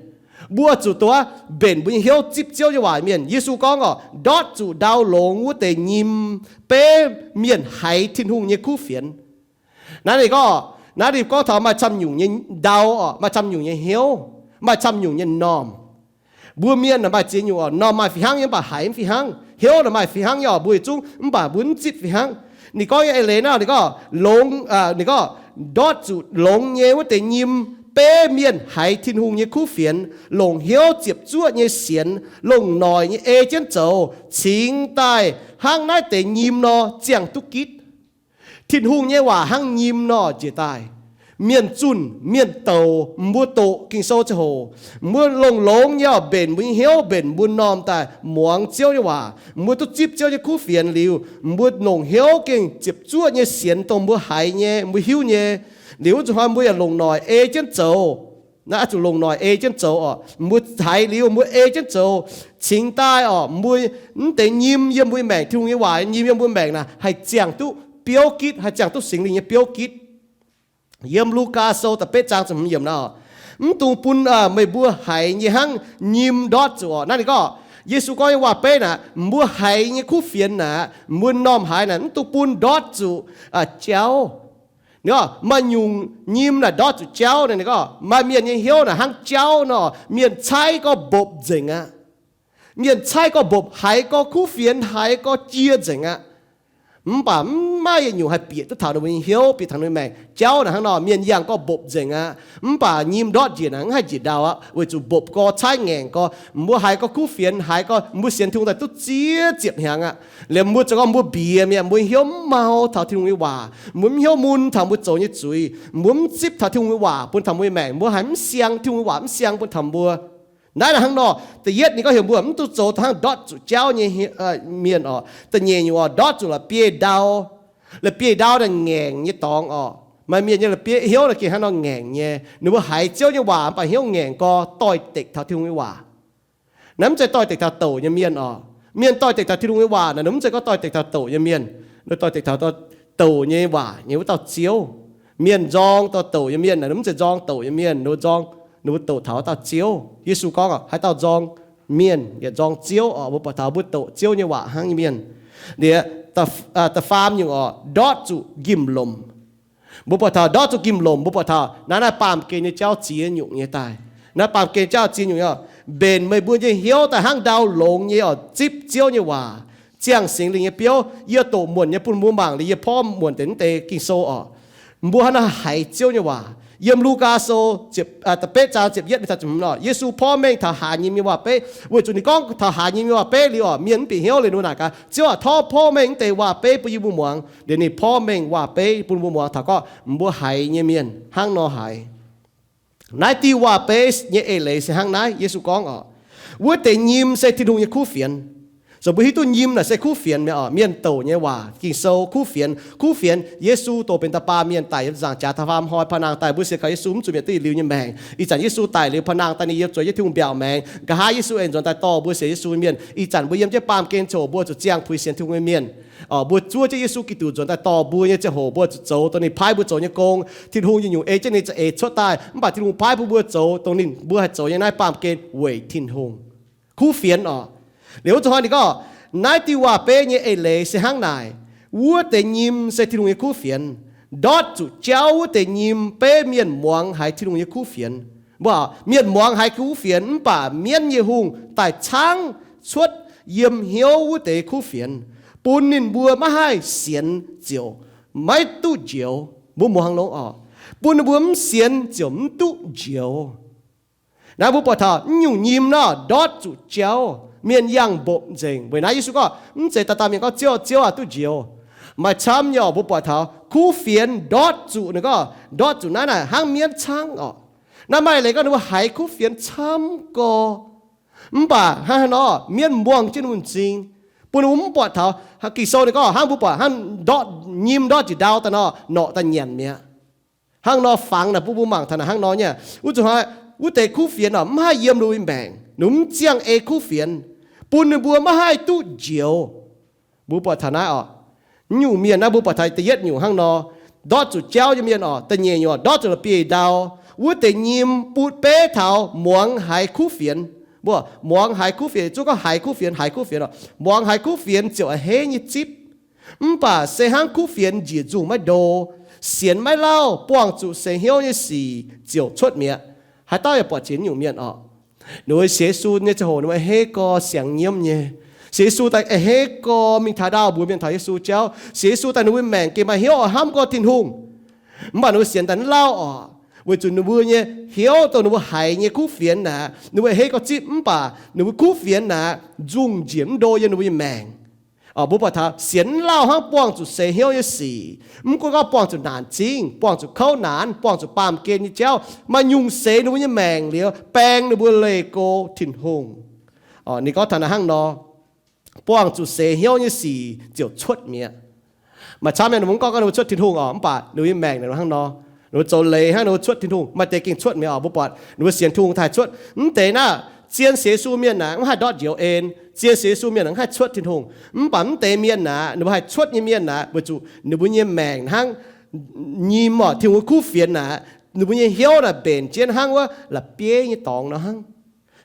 Mbuo zuqc dongh mbenc mbuo nyei hnyouv zipv Ziouv nyei waac mienh. Yesu gorngv oc, ndortv zuqc ndau longx wuov deix nyim beiv mienh haiz Tin-Hungh nyei kuv fienx. Naaiv ninh gorngv, naaiv ninh gorngv taux maaih camv nyungc nyei ndau oc, maaih camv nyungc nyei hnyouv, maaih camv nyungc nyei normh. Mbuo mienh naaic maaih ziex nyungc oc, normh maaih fih hnangv nyei mv baac haiz mv fih hnangv. Hnyouv naaic maaih fih hnangv nyei oc, mbuo yietc zungv, mv baac mbuo mv zipv fih hnangv. Ninh gorngv nyei eix leiz naaiv ninh gorngv longx, ninh gorngv ndortv zuqc longx nyei wuov deix nyim beiv mienh haiz Tin-Hungh nyei kuv fienx, longc hnyouv ziepc zuoqv nyei sienx, longc noic nyei ei jienv zoux, cingx daaih hnangv naaiv deix nyim nor ziangh duqv gitv. Tin-Hungh nyei waac hnangv nyim nor njiec daaih. Mienh zunh, mienh douc, mbuo doqc Ging-Sou ziangh hoc, mbuo longx-longx nyei oc mbenc mbuo nyei hnyouv, mbenc mbuo normh daaih muangx Ziouv nyei waac, mbuo duqv zipv Ziouv nyei kuv fienx liuz, mbuo longc hnyouv gengh ziepc zuoqv nyei sienx dongh mbuo haiz nyei, mbuo hiuv nyei. Liuz wuov zuqc hnoi mbuo yaac longc noic ei jienv zoux. Naaiv oix zuqc longc noic ei jienv zoux oc. Mbuo haiz liuz mbuo ei jienv zoux, cingx daaih oc mbuo mv deix nyim yiem mbuo nyei maengc, Tin-Hungh nyei waac nyim yiem mbuo maengc naaic haih ziangh duqv biouv gitv, haih ziangh duqv Singx Lingh nyei biouv gitv. Yiem Lugaa Sou da'betv zaang ziepc hmz yiemc naaiv oc, mv dungx bun meih mbuo haiz nyei hnangv nyim ndortv zuqc oc. Naaiv ninh gorngv, Yesu gorngv nyei waac-beiv naaic, mbuo haiz nyei kuv fienx naaic, mbuo normh haiz naaic, mv dungx bun ndortv zuqc jauv. Ninh gorngv maaih nyungc nyim naaic ndortv zuqc jauv. Ninh gorngv maaih mienh nyei hnyouv naaic hnangv jauv nor, mienh caaiv gorngv mbopv nzengc aqv. Mienh caaiv gorngv mbopv, haiz gorngv kuv fienx, haiz gorngv jie nzengc aqv. Mv baac mv maaih yietc nyungc haih bieqc duqv taux ninh mbuo nyei hnyouv, bieqc taux ninh mbuo maengc. Jauv naaic hnangv nor, mienh yangh gorngv mbopv nzengc aqv. Mv baac nyim ndortv njiec naaic mv haih njiec ndau aqv, weic zuqc mbopv gorx, caaiv ngaengc gorx. Mbuo haiz gorngv kuv fienx, haiz gorngv mbuo sienx Tin-Hungh daaih duqv ziex ziepc hnyangx aqv. Liemh mbuo zoux gorngv mbuo mbiex mi'aqv, mbuo hnyouv mv mau taux Tin-Hungh nyei waac, mbuo mv hnyouv mun taux mbuo zoux nyei zuiz, mbuo mv zipv taux Tin-Hungh nyei waac bun taux mbuo nyei maengc, mbuo haiz mv siang, Tin-Hungh nyei waac mv siang bun taux mbuo. Naaiv naaic hnangv nor, da'yietv ninh gorngv heuc mbuo mv dungx zoux taux hnangv ndortv zuqc jauv nyei mienh oc. Da'nyeic nyungc oc, ndortv zuqc la'bieiv-ndau. La'bieiv-ndau naaic ngaengc nyei dorngx oc. Maaih mienh nyei la'bieiv hnyouv naaic gengh hnangv nor ngaengc nyei. Ninh mbuo haiz Ziouv nyei waac mv baac hnyouv ngaengc gorx, doix-dekc taux Tin-Hungh nyei waac. Naaiv mv zeiz doix-dekc taux douc nyei mienh oc. Mienh doix-dekc taux Tin-Hungh nyei waac naaic, ninh mv zeiz gorngv doix-dekc taux douc nyei mienh. Ninh doix-dekc taux douc nyei waac nyei wuov dauh Ziouv. Mienh nzorng dorh douc nyei mienh naaic, ninh mv zeiz nzorng douc nyei mienh, ninh mbuo nzorng, ninh mbuo doqc taux wuov dauh Ziouv. Yesu gorngv oc, haaix dauh nzorng mienh yaac nzorng Ziouv oc. Mbuo buatc taux mbuo doqc Ziouv nyei waac hnangv nyei mienh. Liuz, da'faam nyungc oc, ndortv zuqc njimv-lomc. Mbuo buatc taux ndortv zuqc njimv-lomc, mbuo buatc taux naaiv, naaiv baamh gen nyei jauv ziex nyungc nyei daaih. Naaiv baamh gen jauv ziex nyungc nyei oc, mbenc meih mbuo nyei hnyouv daaih hnangv ndau longx nyei oc, zipv Ziouv nyei waac, ziangh Singx Lingh nyei biouv. Yie doqc muonc nyei bun mbuo mangc liuz, yie porv muonc deix naaiv deix Ging-Sou oc. Mbuo hnangv naaiv haiz Ziouv nyei waac. Yiem Lugaa Sou da'betv zaang ziepc yietv mingh taux ziepc hmz oc, Yesu porv mengh taux haaz nyim nyei waac-beiv. Weic zuqc ninh gorngv taux haaz nyim nyei waac-beiv liuz oc, mienh mv bieqc hnyouv liuz, ninh mbuo naaic gaax, Ziouv aac, tov porv mengh mv deix waac-beiv bun yie mbuo muangx. Liuz ninh porv mengh waac-beiv bun mbuo muangx taux gorngv mbuo haiz nyei mienh hnangv nor haiz. Naaiv diuh waac-beiv nyei eix leiz se hnangv naaiv. Yesu gorngv oc, wuov deix nyim se Tin-Hungh nyei kuv fienx. So mbuo hiuv duqv nyim naaic se kuv fienx mi'aqv oc. Mienh douc nyei waac, Ging-Sou kuv fienx. Kuv fienx, Yesu douc benx da'baamh mienh daic yiem nzaangc jaax taux faam hnoi, paa nangh daaih mbuo sienx kaux Yesu mv zuqc mietc duqv yietc liuz nyei maengc. Ih zanc Yesu daic liuz paa nangh daaih ninh yiem zueiz jienv Tin-Hungh mbiaauc maengx. Nqa'haav Yesu aengx nzuonx daaih dorh mbuo sienx Yesu nyei mienh. Ih zanc mbuo yiem jienv baamh gen ziangh hoc mbuo zuqc ziangh puix sienx Tin-Hungh nyei mienh. Mbuo zuov jienv Yesu Giduc nzuonx daaih dorh mbuo nyei ziangh hoc mbuo zuqc zoux dongh ninh paaiv mbuo zoux nyei gong. Tin-Hungh nyungc-nyungc ei jienv ninh za'eix cuotv daaih, mv baac Tin-Hungh paaiv bun mbuo zoux dongh ninh, mbuo haih zoux nyei naaiv baamh gen weic Tin-Hungh. Kuv fienx oc. Liuz wuov zanc hnoi ninh gorngv, naaiv diuh waac-beiv nyei eix leiz se hnangv naaic, wuov deix nyim se Tin-Hungh nyei kuv fienx. Ndortv zuqc jauv wuov deix nyim beiv mienh muangx haiz Tin-Hungh nyei kuv fienx. Mbuo, mienh muangx haiz kuv fienx mv baac mienv nyei hungh daaih caangv cuotv yiem hnyouv wuov deix kuv fienx, bun ninh mbuo maiv haih sienx ziouc maiv duqv njoux. Mbuo muangx longx oc. Bun ninh mbuo mv sienx ziouc mv duqv njoux. Naaiv mbuo buatc taux nyungc nyim nor ndortv zuqc jauv, mienh yangh mbopv nzengc. Weic naaiv Yesu gorngv, mv zeiz daaih dangh mienh gorngv, Ziouv, Ziouv aah! Duqv njoux. Maaih camv nyei oc, mbuo buatc taux kuv fienx ndortv zuqc, ninh gorngv ndortv zuqc naaiv naaic hnangv mienv caangv oc. Naaiv maaih leiz gorngv ninh mbuo haiz kuv fienx camv gorx, mv baac hnangv haaix nor mienv muangh jienv ninh mbuo m'zing, bun ninh mbuo mv buatc taux. Ging-Sou ninh gorngv hnangv mbuo buatc hnangv ndortv, nyim ndortv njiec ndau daaih nor, norqc daaih nyanc mi'aqv. Hnangv nor fangx naaic bun mbuo mangc taux naaic hnangv nor nyei. Wuov zuqc hnoi, wuov deix kuv fienx oc mv haih yiem ninh mbuo nyei maengc, ninh mbuo mv ziangh ei kuv fienx, bun ninh mbuo maiv haih duqv njoux. Mbuo buatc taux naaiv oc, nyungc mienh naaiv mbuo buatc taux da'yietv nyungc hnangv nor, ndortv zuqc jauv nyei mienh oc. Da'nyeic nyungc oc, ndortv zuqc la'bieiv-ndau. Wuov deix nyim butv beiv taux muangx haiz kuv fienx. Mbuo muangx haiz kuv fienx, zungv gorngv haiz kuv fienx, haiz kuv fienx oc. Muangx haiz kuv fienx ziouc a'hneiv nyei zipv. Mv baac se hnangv kuv fienx njiec nzungh maiv ndo, sienx maiv lauh, buangh zuqc seix hnyouv nyei sic ziouc cuotv mi'aqv. Haaix dauh yaac buatc jiex nyungc mienh oc. Ninh mbuo sienx Yesu nyei ziangh hoc ninh mbuo a'hneiv gorx siangx nyiemv nyei. Sienx Yesu daaih a'hneiv gorx mingh taux ndaauh mbuox mienh taux Yesu jauv. Sienx Yesu daaih ninh mbuo maengc gengh maaih hnyouv oix hnamv gorx Tin-Hungh. Mv baac ninh mbuo sienx daaih mv lauh oc, weic zuqc ninh mbuo nyei hnyouv dongh ninh mbuo haiz nyei kuv fienx naaic, ninh mbuo a'hneiv gorx zipv mv baac ninh mbuo kuv fienx naaic nzungh njiec mv ndo yiem ninh mbuo nyei maengc. Mbuo buatc taux sienx mv lauh hnangv buangh zuqc seix hnyouv nyei sic. Mv gunv gorngv buangh zuqc naanc zingv, buangh zuqc kouv naanc, buangh zuqc baamh gen nyei jauv, maaih nyungc seix ninh mbuo nyei maengc liuz baeng ninh mbuo leih go Tin-Hungh. Ninh gorngv taux naaic hnangv nor, buangh zuqc seix hnyouv nyei sic ziouc cuotv mi'aqv. Maaih camv mienh ninh mbuo mv gorngv gorngv ninh mbuo cuotv Tin-Hungh oc, mv baac ninh mbuo nyei maengc naaic hnangv nor, ninh mbuo zoux leiz hnangv ninh mbuo cuotv Tin-Hungh. Maaih deix gengh cuotv mi'aqv oc. Mbuo buatc ninh mbuo sienx Tin-Hungh daaih cuotv. Mv deix naaiv zien sienx Yesu mienh naaic mv haih ndortv njoux en. Zien sienx Yesu mienh mv haih cuotv Tin-Hungh. Mv baac mv deix mienh naaic, ninh mbuo haih cuotv nyei mienh naaic, weic zuqc ninh mbuo nyei maengc hnangv nyim oc, Tin-Hungh nyei kuv fienx naaic, ninh mbuo nyei hnyouv naaic mbenc jienv hnangv wuov la'bieiv nyei dorngx nor hnangv.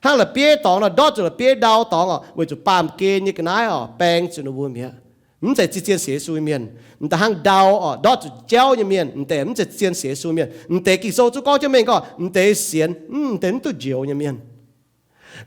Hnangv la'bieiv dorngx nor, ndortv zuqc la'bieiv ndau dorngx oc, weic zuqc baamh gen nyei ga'naaiv oc baeng zuqc ninh mbuo mi'aqv. Mv zeiz zien sienx Yesu nyei mienh. M'daaih hnangv ndau oc, ndortv zuqc jauv nyei mienh, m'deix mv zeiz zien sienx Yesu mienh. M'deix Ging-Sou zungv gorngv jienv mengh gorngv m'deix sienx, m'deix mv duqv njoux nyei mienh.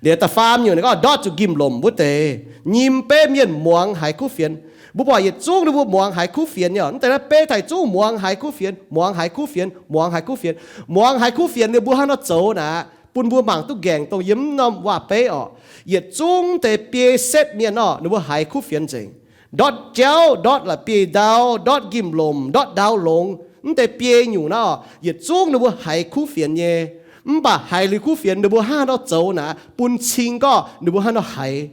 Liuz da'faam nyungc ninh gorngv ndortv zuqc njimv-lomc wuov deix nyim beiv mienh muangx haiz kuv fienx. Mbuo buatc yietc zungv ninh mbuo muangx haiz kuv fienx nyei oc. Mv deix naaiv beiv taaih zungv muangx haiz kuv fienx, muangx haiz kuv fienx, muangx haiz kuv fienx. Muangx haiz kuv fienx liuz mbuo hnangv nor zoux naaic, bun mbuo mangc duqv nqaengc dongh yiem norm waac-beiv oc. Yietc zungv deix biei setv mienh oc, ninh mbuo haiz kuv fienx nzengc. Ndortv jauv, ndortv la'bieiv-ndau, ndortv njimv-lomc, ndortv ndau longx, mv deix biei nyungc naaiv oc, yietc zungv ninh mbuo haiz kuv fienx nyei. Mv baac haiz liuz kuv fienx ninh mbuo hnangv haaix nor zoux naaic bun cing gorngv ninh mbuo hnangv haaix nor haiz.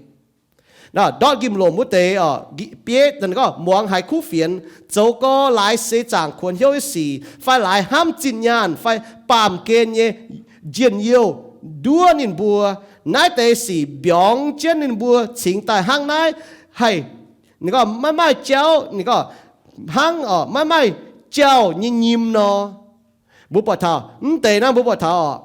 Ndortv njimv-lomc wuov deix oc, bieiv gorngv muangx haiz kuv fienx, zoux gau laaix seix zaangc kuonx hnyouv nyei sic fai laaix hnamv zinh nyaanh fai baamh gen nyei njien-youh nduov ninh mbuo. Naaiv deix sic mbiorngz jienv ninh mbuo cingx daaih hnangv naaiv haih, ninh gorngv maiv maaih jauv, ninh gorngv hnangv oc maiv maaih jauv nyei nyim nor. Mbuo buatc taux mv deix naaiv, mbuo buatc taux oc,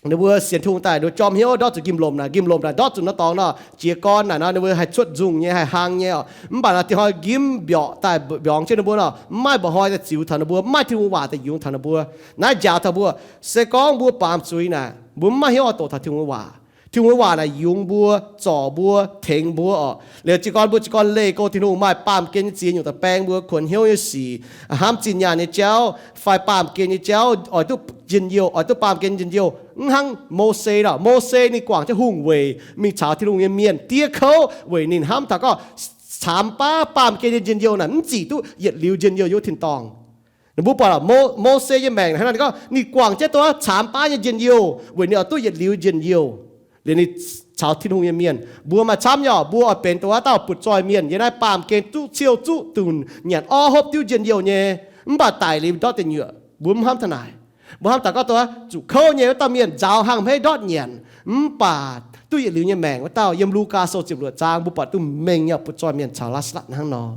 ninh mbuo sienx Tin-Hungh daaih ninh mbuo jorm hnyouv ndortv zuqc njimv-lomc naaic, njimv-lomc naaic ndortv zuqc nor dorngx nor, jiez gorn naaic nor ninh mbuo haih cuotv nzungh nyei, haih hlang nyei oc. Mv baac naaiv dinh hnoi njimv mbiorqc daaih mbiorngz jienv ninh mbuo nor, mv maaih mba'hnoi daaih ziux taux ninh mbuo, mv maaih Tin-Hungh waac daaih yungz taux ninh mbuo. Naaiv njaaux taux mbuo, se gorngv mbuo baamz zuiz naaic, mbuo mv maaih hnyouv oix doqc taux Tin-Hungh waac. Tin-Hungh waac naaic yungz mbuo, zorc mbuo, tengx mbuo oc. Liuz jiez gorn mbuo jiez gorn leih go Tin-Hungh, maaih baamh gen nyei ziex nyungc daaih baeng mbuo kuonx hnyouv nyei sic, hnamv zinh nyaanh nyei jauv fai baamh gen nyei jauv, oix duqv njien-youh, oix duqv baamh gen njien-youh. Mv hnangv Mose nor, Mose ninh guangc jienv hungh weic mingh caux Tin-Hungh nyei mienh diev kouv weic ninh hnamv taux gorngv caamx baav baamh gen nyei njien-youh naaic mv zic duqv yietc liuz njien-youh yiem wuov tin-dorngh. Ninh mbuo buatc Mo, Mose nyei maengc hnangv naaiv, ninh gorngv ninh guangc jienv duqv caamx baav nyei njien-youh weic ninh oix duqv yietc liuz njien-youh. Liuz ninh caux Tin-Hungh nyei mienh. Mbuo maaih camv nyei oc, mbuo oix benx dongh wuov dauh butv-zoih mienh yiem naaiv baamh gen zuqv ciou zuqv dunc nyanc orv hopv diuv njien-youh nyei, mv baac daic liuz ndortv deic nyuoqc, mbuo mv hnamv taux naaic. Mbuo hnamv taux gorngv dongh wuov zuqc kouv nyei wuov dauh mienh nzaaux hnangv hmeiv ndortv nyanc, mv baac duqv yietc liuz nyei maengc wuov dauh. Yiem Lugaa Sou ziepc luoqc zaang mbuo buatc duqv mengh nyei butv-zoih mienh caux Laa^saa^latv hnangv nor.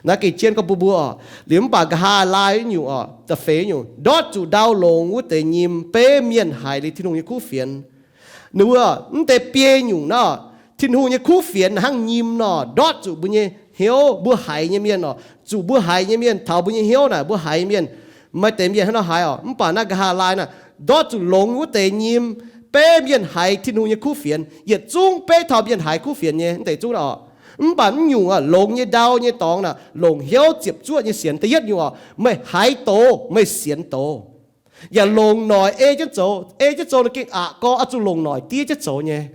Naaiv gengh jienv gorngv bun mbuo oc. Liuz mv baac nqa'haav laai nyungc oc, da'feix nyungc, ndortv zuqc ndau longx wuov deix nyim beiv mienh haiz liuz Tin-Hungh nyei kuv fienx. Ninh mbuo mv deix biei nyungc naaiv, Tin-Hungh nyei kuv fienx hnangv nyim nor, ndortv zuqc mbuo nyei hnyouv, mbuo haiz nyei mienh oc, zuqc mbuo haiz nyei mienh, taux mbuo nyei hnyouv naaic mbuo haiz nyei mienh, maaih deix mienh hnangv nor haiz oc. Mv baac naaiv nqa'haav laai naaic, ndortv zuqc longx wuov deix nyim beiv mienh haiz Tin-Hungh nyei kuv fienx, yietc zungv beiv taux mienh haiz kuv fienx nyei mv deix zungv oc. Mv baac mv nyungc oc, longx nyei ndau nyei dorngx naaic, longc hnyouv ziepc zuoqv nyei sienx. Da'yietv nyungc oc, meih haiz doz, meih sienx doz. Yaac longc noic ei jienv zoux. Ei jienv zoux ninh gengh aqc gorx, oix zuqc longc noic diev jienv zoux nyei.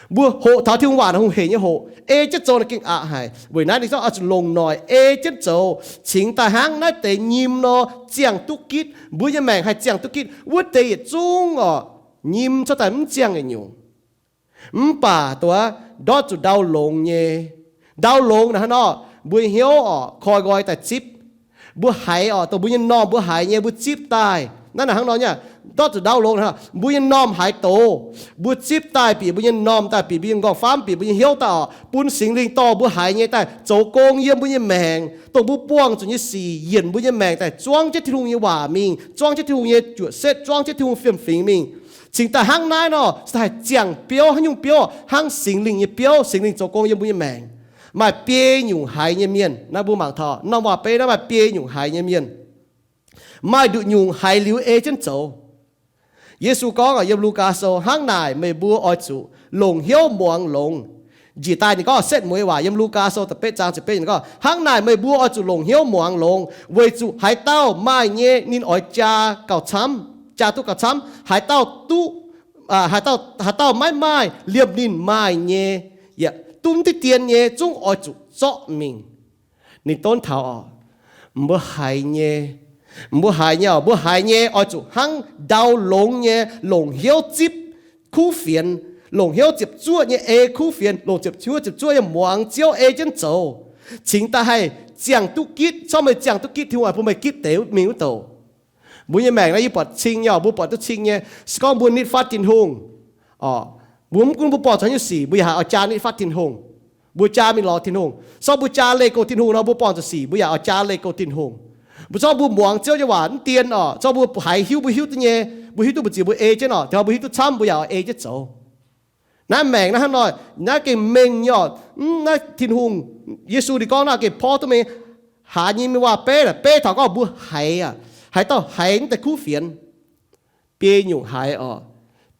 Mbuo hoqc taux Tin-Hungh waac naaic hungh heic nyei hoqc, ei jienv zoux ninh gengh aqc haic. Weic naaiv ninh zorqv oix zuqc longc noic ei jienv zoux, cingx daaih hnangv naaiv deix nyim nor ziangh duqv gitv. Mbuo nyei maengc haih ziangh duqv gitv wuov deix yietc zungv oc, nyim cuotv daaih mv ziangh yietc nyungc. Mv baac dongh wuov ndortv zuqc ndau longx nyei. Ndau longx naaic hnangv nor, mbuo nyei hnyouv oc, koi nqoi daaih zipv. Mbuo haiz oc, dongh mbuo nyei m'normh mbuo haiz nyei mbuo zipv daaih. Naaiv naaic hnangv nor nyei, ndortv zuqc ndau longx naaic, mbuo nyei m'normh haiz doz, mbuo zipv daaih bieqc mbuo nyei m'normh, daaih bieqc mbuo nyei m'nqorngv-famv, bieqc mbuo nyei hnyouv daaih oc, bun Singx Lingh dorh mbuo haiz nyei daaih zoux gong yiem mbuo nyei maengc, dongh mbuo buangh zuqc nyei sic yienc mbuo nyei maengc daaih zuangv jienv Tin-Hungh nyei waac mingh, zuangv jienv Tin-Hungh nyei juoqc setv, zuangv jienv Tin-Hungh fiem-fingx mingh. Cingx daaih hnangv naaiv nor, se haih ziangh biouv, hnangv nyungc biouv, hnangv Singx Lingh nyei biouv, Singx Lingh zoux gong yiem mbuo nyei maengc. Maaih biei nyungc haiz nyei mienh, naaiv mbuo mangc taux norm waac-beiv naaiv maaih biei nyungc haiz nyei mienh. Maaih nduqc nyungc haiz liuz ei jienv zoux. Yesu gorngv yiem Lugaa Sou, hnangv naaic meih mbuo oix zuqc longc hnyouv muangx longx. Njiec daaih ninh gorngv setv mueiz waac yiem Lugaa Sou da'betv zaang ziepc betv gorngv, hnangv naaic meih mbuo oix zuqc longc hnyouv muangx longx, weic zuqc haaix dauh maaih nyei, ninh oix jaa gauh camv, jaa duqv gauh camv. Haaix dauh duqv, haaix dauh maiv maaih, liemh ninh maaih nyei, yaac duqv mv diqv dien nyei, zungv oix zuqc zorqv mingh. Ninh donv taux oc, mbuo haiz nyei, mbuo haiz nyei oc, mbuo haiz nyei oix zuqc hnangv ndau longx nyei longc hnyouv zipv kuv fienx, longc hnyouv ziepc zuoqv nyei ei kuv fienx, longc ziepc hnyouv ziepc zuoqv nyei muangx Ziouv ei jienv zoux, cingx daaih haih ziangh duqv gitv. Corc meih ziangh duqv gitv, Tin-Hungh bun meih gitv deix mingh wuov douc. Mbuo nyei maengc naaiv yie buatc cing nyei oc, mbuo buatc duqv cing nyei. Se gorngv mbuo nitv fatv Tin-Hungh, mbuo mv gunv mbuo buangh zuqc haaix nyungc sic, mbuo yaac haih oix jaa nitv fatv Tin-Hungh, mbuo jaa mingh lorz Tin-Hungh. Se gorngv mbuo jaa leih go Tin-Hungh nor, mbuo buangh zuqc sic, mbuo yaac oix jaa leih go Tin-Hungh. Mbuo zorqv mbuo muangx Ziouv nyei waac mv dien oc, zorqv mbuo haiz hiuv, mbuo hiuv duqv nyei, mbuo hiuv duqv mbu'ziex mbuo ei jienv oc, taux mbuo hiuv duqv camv mbuo yaac oix ei jienv zoux. Naaiv maengc naaiv hnangv nor, naaiv gengh mengh nyei oc. Naaiv Tin-Hungh, Yesu ninh gorngv naaiv gengh porv duqv mengh. Haaix nyei mingh waac-beiv naaic, beiv taux gorngv mbuo haiz aqv, haaix dauh haiz naaiv deix kuv fienx. Biei nyungc haiz oc,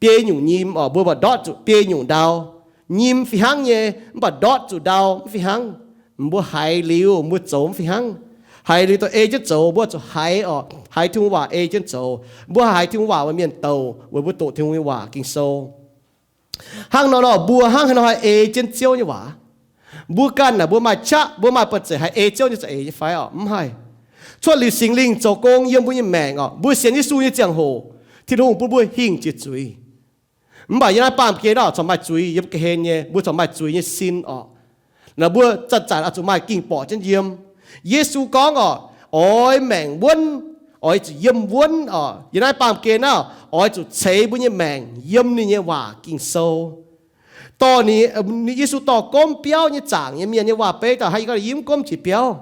biei nyungc nyim oc, mbuo mbaac ndortv zuqc biei nyungc ndau. Nyim fih hnangv nyei, mv baac ndortv zuqc ndau mv fih hnangv. Mbuo haiz liuz mbuo zoux mv fih hnangv. Haiz liuz dongh ei jienv zoux, mbuo zuqc haiz oc, haiz Tin-Hungh waac ei jienv zoux. Mbuo haiz Tin-Hungh waac meih mienh douc weic mbuo doqc Tin-Hungh nyei waac Ging-Sou. Hnangv nor nor mbuo hnangv haaix nor haih ei jienv Ziouv nyei waac? Mbuo ganh naaic mbuo maaih qaqv, mbuo maaih banh zeic haih ei Ziouv nyei za'eix nyei fai oc? Mv haih. Cuotv liuz Singx Lingh zoux gong yiem mbuo nyei maengc oc, mbuo sienx Yesu nyei ziangh hoc, Tin-Hungh bun mbuo hingh jiex zuiz. Mv baac yiem naaiv baamh gen oc, corc maaih zuiz yiem ga'hlen nyei, mbuo corc maaih zuiz nyei sin oc. Naaic mbuo zanc-zanc oix zuqc maaih ging-borqc jienv yiem. Yesu gorngv oc, oix maengc wuonv, oix zuqc yiem wuonv oc. Yiem naaiv baamh gen naaiv oix zuqc ceix mbuo nyei maengc yiem ninh nyei waac Ging-Sou. Dorh ninh, Yesu dorh gomv biauv nyei zaangc nyei mienh nyei waac-beiv daaih, hnangv yie gorngv yie mv gomv jiex biauv.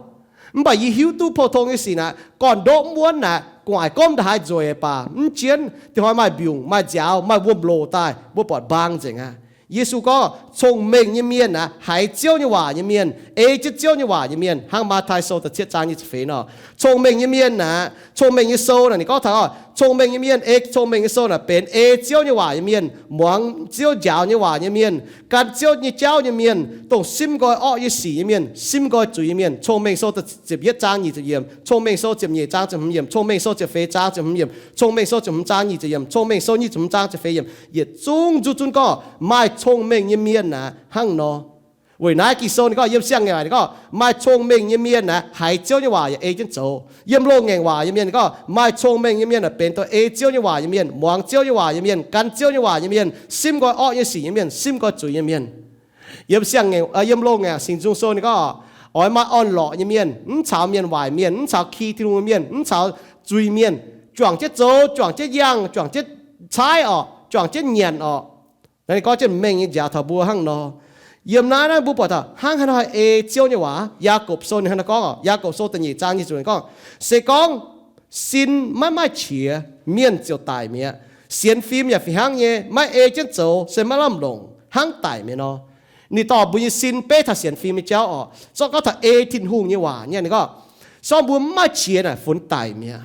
Mv baac yie hiuv duqv pou-tong nyei sic naaic, gorn-ndoqv mv wuonv naaic, gu'nguaaic gomv ndaaih haaix nzueic baac mv jienv, dinh hnoi maaih mbiungc, maaih nziaaux, maaih wuom-loc daaih, mbuo buatc mbaang nzengc aqv. Yesu gorngv, cong-mengh nyei mienh aeqv, haiz Ziouv nyei waac nyei mienh, ei jienv Ziouv nyei waac nyei mienh, hnangv Matv^tai Sou da'cietv zaang nyic ziepc feix nor. Cong-mengh nyei mienh aeqv, cong-mengh nyei sou naaic ninh gorngv taux, cong-mengh nyei mienh, ei cong-mengh nyei sou naaic benx ei Ziouv nyei waac nyei mienh, muangx Ziouv njaaux nyei waac nyei mienh, gan Ziouv nyei jauv nyei mienh, dongh simv nqoi orqv nyei sic nyei mienh, simv nqoi zuiz nyei mienh. Cong-mengh Sou ziepc yietv zaang nyic ziepc yiemc, Cong-mengh Sou ziepc nyeic zaang ziepc hmz yiemc, Cong-mengh Sou ziepc feix zaang ziepc hmz yiemc, Cong-mengh Sou ziepc hmz zaang nyic ziepc yiemc, Cong-mengh Sou nyic ziepc hmz zaang ziepc feix yiemc, yietc zungv nzuqc zunv gorngv maaih cong-mengh nyei mienh aeqv, hnangv nor. Weic naaiv Ging-Sou ninh gorngv yiem siang-ngaengc waac ninh gorngv maaih cong-mengh nyei mienh naaic haiz Ziouv nyei waac yaac ei jienv zoux. Yiem loz-ngaengc waac nyei mienh ninh gorngv maaih cong-mengh nyei mienh naaic benx dongh ei Ziouv nyei waac nyei mienh, muangx Ziouv nyei waac nyei mienh, gan Ziouv nyei waac nyei mienh, simv nqoi orqv nyei sic nyei mienh, simv nqoi zuiz nyei mienh. Yiem siang-ngaengc, yiem loz-ngaengc Singx Nzung Sou ninh gorngv oix maaih orn-lorqc nyei mienh, mv caux mienh waaic mienh, mv caux ki Tin-Hungh nyei mienh, mv caux zuiz-mienh, juangc jienv zoux, juangc jienv yangh, juangc jienv caaiv orqc, juangc jienv nyanc orqc. Naaiv ninh gorngv jienv mengh nyei njaaux taux mbuo hnangv nor. Yiem naaiv naaiv mbuo buatc taux hnangv haaix nor haih ei Ziouv nyei waac. Yaagorpc Sou ninh hnangv naaiv gorngv, Yaagorpc Sou da'nyeic zaang nyic ziepc gorngv, se gorngv sin maiv maaih qiex, mienh ziouc daic mi'aqv. Sienx fim yaac fih hnangv nyei, maiv ei jienv zoux se maiv lamh longc, hnangv daic mi'aqv nor. Ninh dorh mbuo nyei sin beiv taux sienx fim nyei jauv orqc, zorqv gorngv taux ei Tin-Hungh nyei waac nyei ninh gorngv, se gorngv mbuo mv maaih qiex naaic funx daic mi'aqv.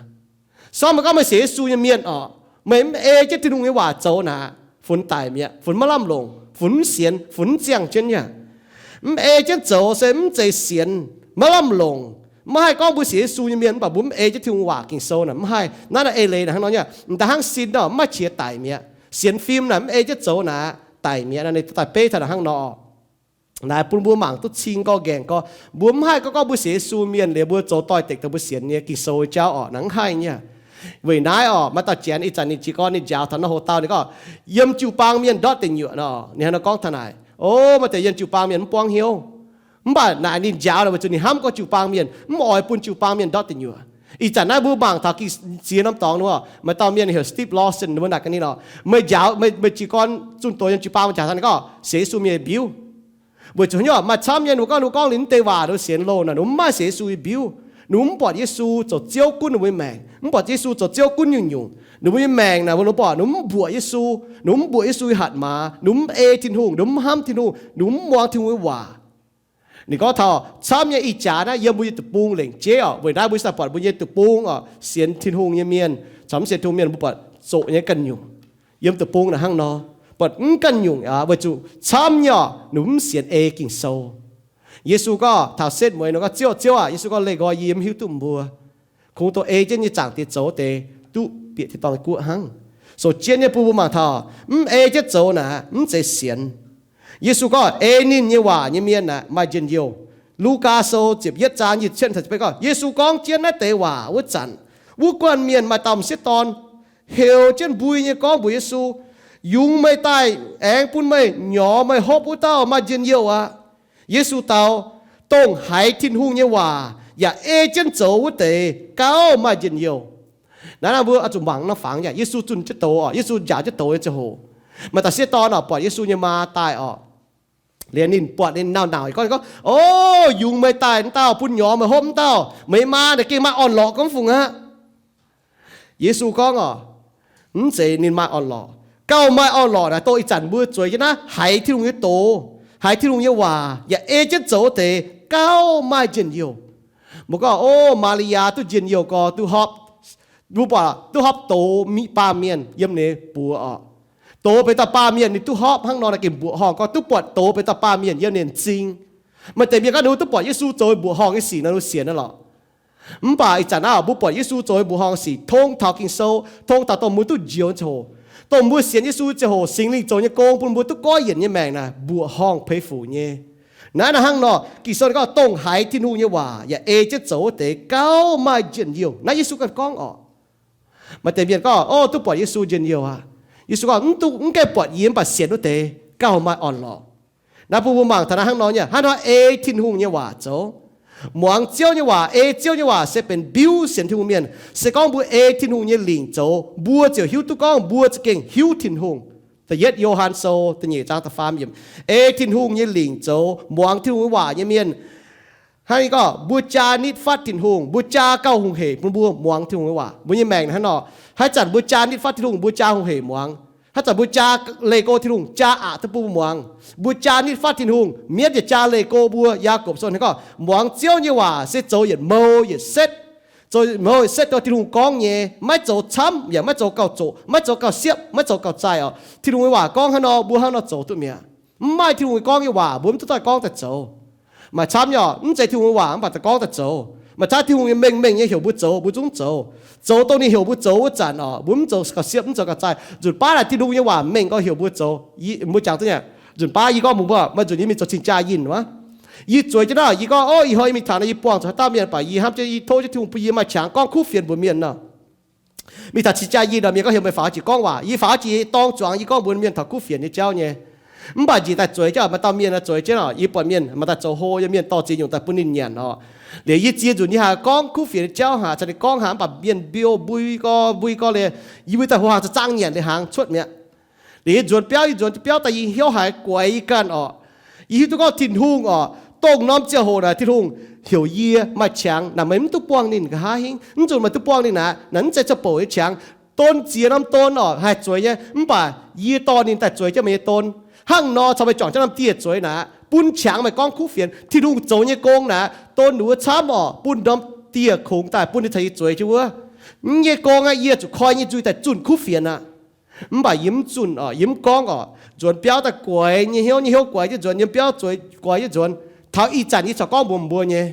Se gorngv meih gorngv meih sienx Yesu nyei mienh orqc, meih mv ei jienv Tin-Hungh nyei waac zoux naaic, funx daic mi'aqv, funx maiv lamh longc, funx mv sienx, funx mv ziangh jienv nyei. Mv ei jienv zoux se mv zeiz sienx, maiv lamh longc. Maiv haih gorngv mbuo sienx Yesu nyei mienh mv baac mbuo mv ei jienv Tin-Hungh waac Ging-Sou naaic mv haih. Naaiv naaiv eix leiz naaic hnangv nor nyei, m'daaih hnangv sin orqc, mv maaih qiex daic mi'aqv. Sienx fim naaic mv ei jienv zoux naaic daic mi'aqv. Naaiv ninh daaih beiv taux naaic hnangv nor. Naaic bun mbuo mangc duqv cing gorx nqaengc gorx, mbuo mv haih gorngv gorngv mbuo sienx Yesu mienh liuz mbuo zoux doix-dekc dongh mbuo sienx nyei Ging-Sou nyei jauv orqc, naaic mv haih nyei. Weic naaiv orqc, maaih dauh janx ih zanc ninh jiez gorn ninh njaaux taux naaiv hoc-dauh ninh gorngv, yiem jiu-baang mienh ndortv deic nyuoqc nor. Ninh hnangv nor gorngv taux naaic, o, maaih deix yiem jiu-baang mienh mv buangv hnyouv. Mv baac naaic ninh njaaux naaic weic zuqc ninh hnamv gorngv jiu-baang mienh mv oix bun jiu-baang mienh ndortv deic nyuoqc. Ih zanc naaiv mbuo mangc taux Ging-Sou norm dorngx nor, maaih dauh mienh heuc Steve Lawson, mbuo naaic gaax ninh orqc, meih njaaux, meih, meih jiez gorn zunh doz yiem jiu-baang mienh njaaux taux ninh gorngv sienx Yesu mienh nyei mbiuv. Weic zuqc haaix nyungc, maaih camv nyei ninh mbuo gorngv, ninh mbuo gorngv ninh mv deix waac ninh mbuo sienx loh naaic, ninh mbuo mv maaih sienx Yesu nyei mbiuv. Ninh mbuo mv buatc Yesu zoux Ziouv gunv ninh mbuo nyei maengc, mv buatc Yesu zoux Ziouv gunv nyungc-nyungc. Ninh mbuo nyei maengc naaic, ninh mbuo buatc ninh mbuo mv mbuoqc Yesu, ninh mbuo mv mbuoqc Yesu nyei hatc maaz, ninh mbuo mv ei Tin-Hungh, ninh mbuo mv hnamv Tin-Hungh, ninh mbuo mv muangx Tin-Hungh nyei waac. Ninh gorngv taux camv nyei ih jaax naaiv yiem mbuo nyei deic-bung lengc jeiv orqc. Weic naaiv mbuo daaih buatc mbuo nyei deic-bung orqc, sienx Tin-Hungh nyei mienh caux mv sienx Tin-Hungh mienh, mbuo buatc zoqc nyei ganh nyungc. Yiem deic-bung naaic hnangv nor, buatc mv ganh nyungc aqv, weic zuqc camv nyei orqc, ninh mv sienx ei Ging-Sou. Yesu gorngv taux setv mueiz nor gorngv, Ziouv, Ziouv aah! Yesu gorngv, leih nqoi yie mv hiuv duqv mbuo. Kungx dongh ei jienv nyei Zaangc Diex zoux deix duqv bieqc tin-dorngh nyei guoqv hnangv. Sou jienv nyei bun mbuo mangc taux mv ei jienv zoux naaic mv zeiz sienx. Yesu gorngv ei ninh nyei waac nyei mienh aeqv, maaih njien-youh. Lugaa Sou ziepc yietv zaang nyic ziepc cietv gorngv, Yesu gorngv jienv naaiv deix waac wuov zanc, wuov guanh mienh maaih dauh m'sieqv dorn heuc jienv mbui nyei gorngv mbuox Yesu, Yungz meih daaih aengx bun meih nyorx meih hopv wuov dauh maaih njien-youh aqv. Yesu dau, Dongh haiz Tin-Hungh nyei waac yaac ei jienv zoux wuov deix gauh maaih njien-youh. Naaiv naaiv mbuo oix zuqc mangc naaiv fangx yaac Yesu zunh jienv doz orqc, Yesu njaaux jienv doz nyei ziangh hoc, maaih dauh m'sieqv dorn orqc buatc Yesu nyei maa daaih orqc, liuz ninh buatc ninh nauc-nauc gorngv, gorngv, O, yungz meih daaih wuov dauh, bun nyorx meih hopv wuov dauh, meih maa naaic gengh maaih orn-lorqc gorngv fungc aqv. Yesu gorngv orqc, Mv zeiz ninh maaih orn-lorqc. Gauh maaih orn-lorqc naaic dongh ih zanc mbuo zueiz jienv naaiv haiz Tin-Hungh nyei doz, haiz Tin-Hungh nyei waac yaac ei jienv zoux wuov deix gauh maaih njien-youh. Mbuo gorngv, O, Maa^li^yaa duqv njien-youh gorx, duqv hopv, mbuo buatc duqv hopv doz baamh mienh yiem ninh buoz orqc. Doz benx dauh baamh mienh ninh duqv hopv hnangv nor, naaiv gengh mbuoqc horngh gorngv duqv buatc doz benx dauh baamh mienh yiem ninh m'zing. Maaih deix mienh gorngv ninh mbuo duqv buatc Yesu zoux mbuoqc horngh nyei sic nor, ninh mbuo sienx naaiv lorqc. Mv baac ih zanc naaiv mbuo buatc Yesu zoux mbuoqc horngh sic tongx taux Ging-Sou, tongx taux dongh mbuo duqv njoux nyei ziangh hoc, dongh mbuo sienx Yesu nyei ziangh hoc, Singx Lingh zoux nyei gong bun mbuo duqv goiv yienc nyei maengc naaic mbuoqc horngh peix fuc nyei. Naaiv naaiv hnangv nor, Ging-Sou gorngv, Dongh haiz Tin-Hungh nyei waac yaac ei jienv zoux wuov deix gauh maaih njien-youh. Naaiv Yesu ganh gorngv orqc. Maaih deix mienh gorngv, O, duqv buatc Yesu njien-youh aqv. Yesu gorngv, Mv duqv, mv gaengh buatc yie mv baac sienx wuov deix gauh maaih orn-lorqc. Naaiv bun mbuo mangc taux naaiv hnangv nor nyei, hnangv nor ei Tin-Hungh nyei waac zoux. Muangx Ziouv nyei waac, ei Ziouv nyei waac se benx mbiuv sienx Tin-Hungh mienh. Se gorngv mbuo ei Tin-Hungh nyei lingc zoux, mbuo ziouc hiuv duqv gorngv mbuo za'gengh hiuv Tin-Hungh. Da'yietv Yo^han Sou da'nyeic zaang da'faam yiemc. Ei Tin-Hungh nyei lingc zoux, muangx Tin-Hungh nyei waac nyei mienh, hnangv gorngv mbuo jaa nitv fatv Tin-Hungh, mbuo jaa gauh hungh hec bun mbuo muangx Tin-Hungh nyei waac. Mbuo nyei maengc hnangv nor, haaix zanc mbuo jaa nitv fatv Tin-Hungh, mbuo jaa hungh hec muangx. Haaix zanc mbuo jaa leih go Tin-Hungh, jaa aqc duqv bun mbuo muangx. Mbuo jaa nitv fatv Tin-Hungh, mienv yaac jaa leih go mbuo. Yaagorpc Sou hnangv gorngv, Muangx Ziouv nyei waac se zoux yietc mou yietc setv. Zoux yietc mou yietc setv dongh Tin-Hungh gorngv nyei, maiv zoux camv yaac maiv zoux gauh zoqc, maiv zoux gauh siepv, maiv zoux gauh zaih orqc. Tin-Hungh nyei waac gorngv hnangv nor, mbuo hnangv nor zoux duqv mi'aqv. Mv maaih Tin-Hungh gorngv nyei waac mbuo mv duqv daaih gorngv daaih zoux. Maaih camv nyei orqc, mv zeiz Tin-Hungh nyei waac mv baac daaih gorngv daaih zoux. Maaih camv Tin-Hungh nyei mengh mengh nyei heuc mbuo zoux, mbuo zungv zoux. Zoux dongh ninh heuc mbuo zoux wuov zanc orqc, mbuo mv zoux gauh siepv, mv zoux gauh zaih. Nzunc baav naaic Tin-Hungh nyei waac mengh gorx heuc mbuo zoux. Mbuo jangx duqv nyei, Nzunc baav yie gorngv mbuox mbuo, maaih nzunc yie mingh zoux cing-jaa yinh wuov. Yie zueiz jienv naaiv, yie gorngv, Ov, ih hnoi yie mingh taux naaiv, yie buangh zuqc haaix dauh mienh, mv baac yie hnamv jienv yie tov jienv Tin-Hungh bun yie maaih qangx gorngv kuv fienx mbuox mienh nor. Mingh taux cing-jaa yinh nor, mienh gorngv heuc meih faaux jiex gorngv waac. Yie faaux jiex dorng zuangx, yie gorngv mbuox mienh taux kuv fienx nyei jauv nyei. Mv baac njiec daaih zueiz jienv, maaih dauh mienh zueiz jienv oc, yie buatc mienh maaih daaih zoux hlo nyei, mienh dorh ziex nyungc daaih bun ninh nyanc oc. Liuz yie ziex nzunc yie haiz gorngv kuv fienx nyei jauv haic, caux ninh gorngv haic, mv baac mienh mbiouh mbui gorx mbui gorx liuz, yie mbuo daaih hoqc hnaangx za'zaangv nyanc liuz hnaangx cuotv mi'aqv. Liuz yie nzuonx biauv, yie nzuonx biauv daaih yie hnyouv haiz guaix yie ganh oc. Yie hiuv duqv gorngv Tin-Hungh oc, dongh norm ziangh hoc naaic Tin-Hungh heuc yie maaih qangx naaic, meih mv duqv buangh ninh nqa'haav hingv. Mv nzunc meih duqv buangh ninh aqv, naaic mv zeiz zoux bouc nyei qangx. Don ziex norm don oc, haih zueiz nyei, mv baac yie dorh ninh daaih zueiz jienv meih nyei don. Hnangv nor caux meih juangc jienv norm dieh zueiz naaic, bun qangx meih gorngv kuv fienx. Tin-Hungh zoux nyei gong naaic, don wuov camv oc, bun norm dieh kungx daaih bun ninh caux yie zueiz jienv wuov. Mv nyei gong aqv, yie zuqc koi nyei nzuih daaih zunh kuv fienx aqv. Mv baac yie mv zunh oc, yie mv gorngv oc. Nzuonx biauv daaih guaix nyei hnyouv, nyei hnyouv guaix jienv nzuonx, yiem biauv zueiz guaix jienv nzuonx. Taux ih zanc yie corc gorngv mbuox mbuo nyei.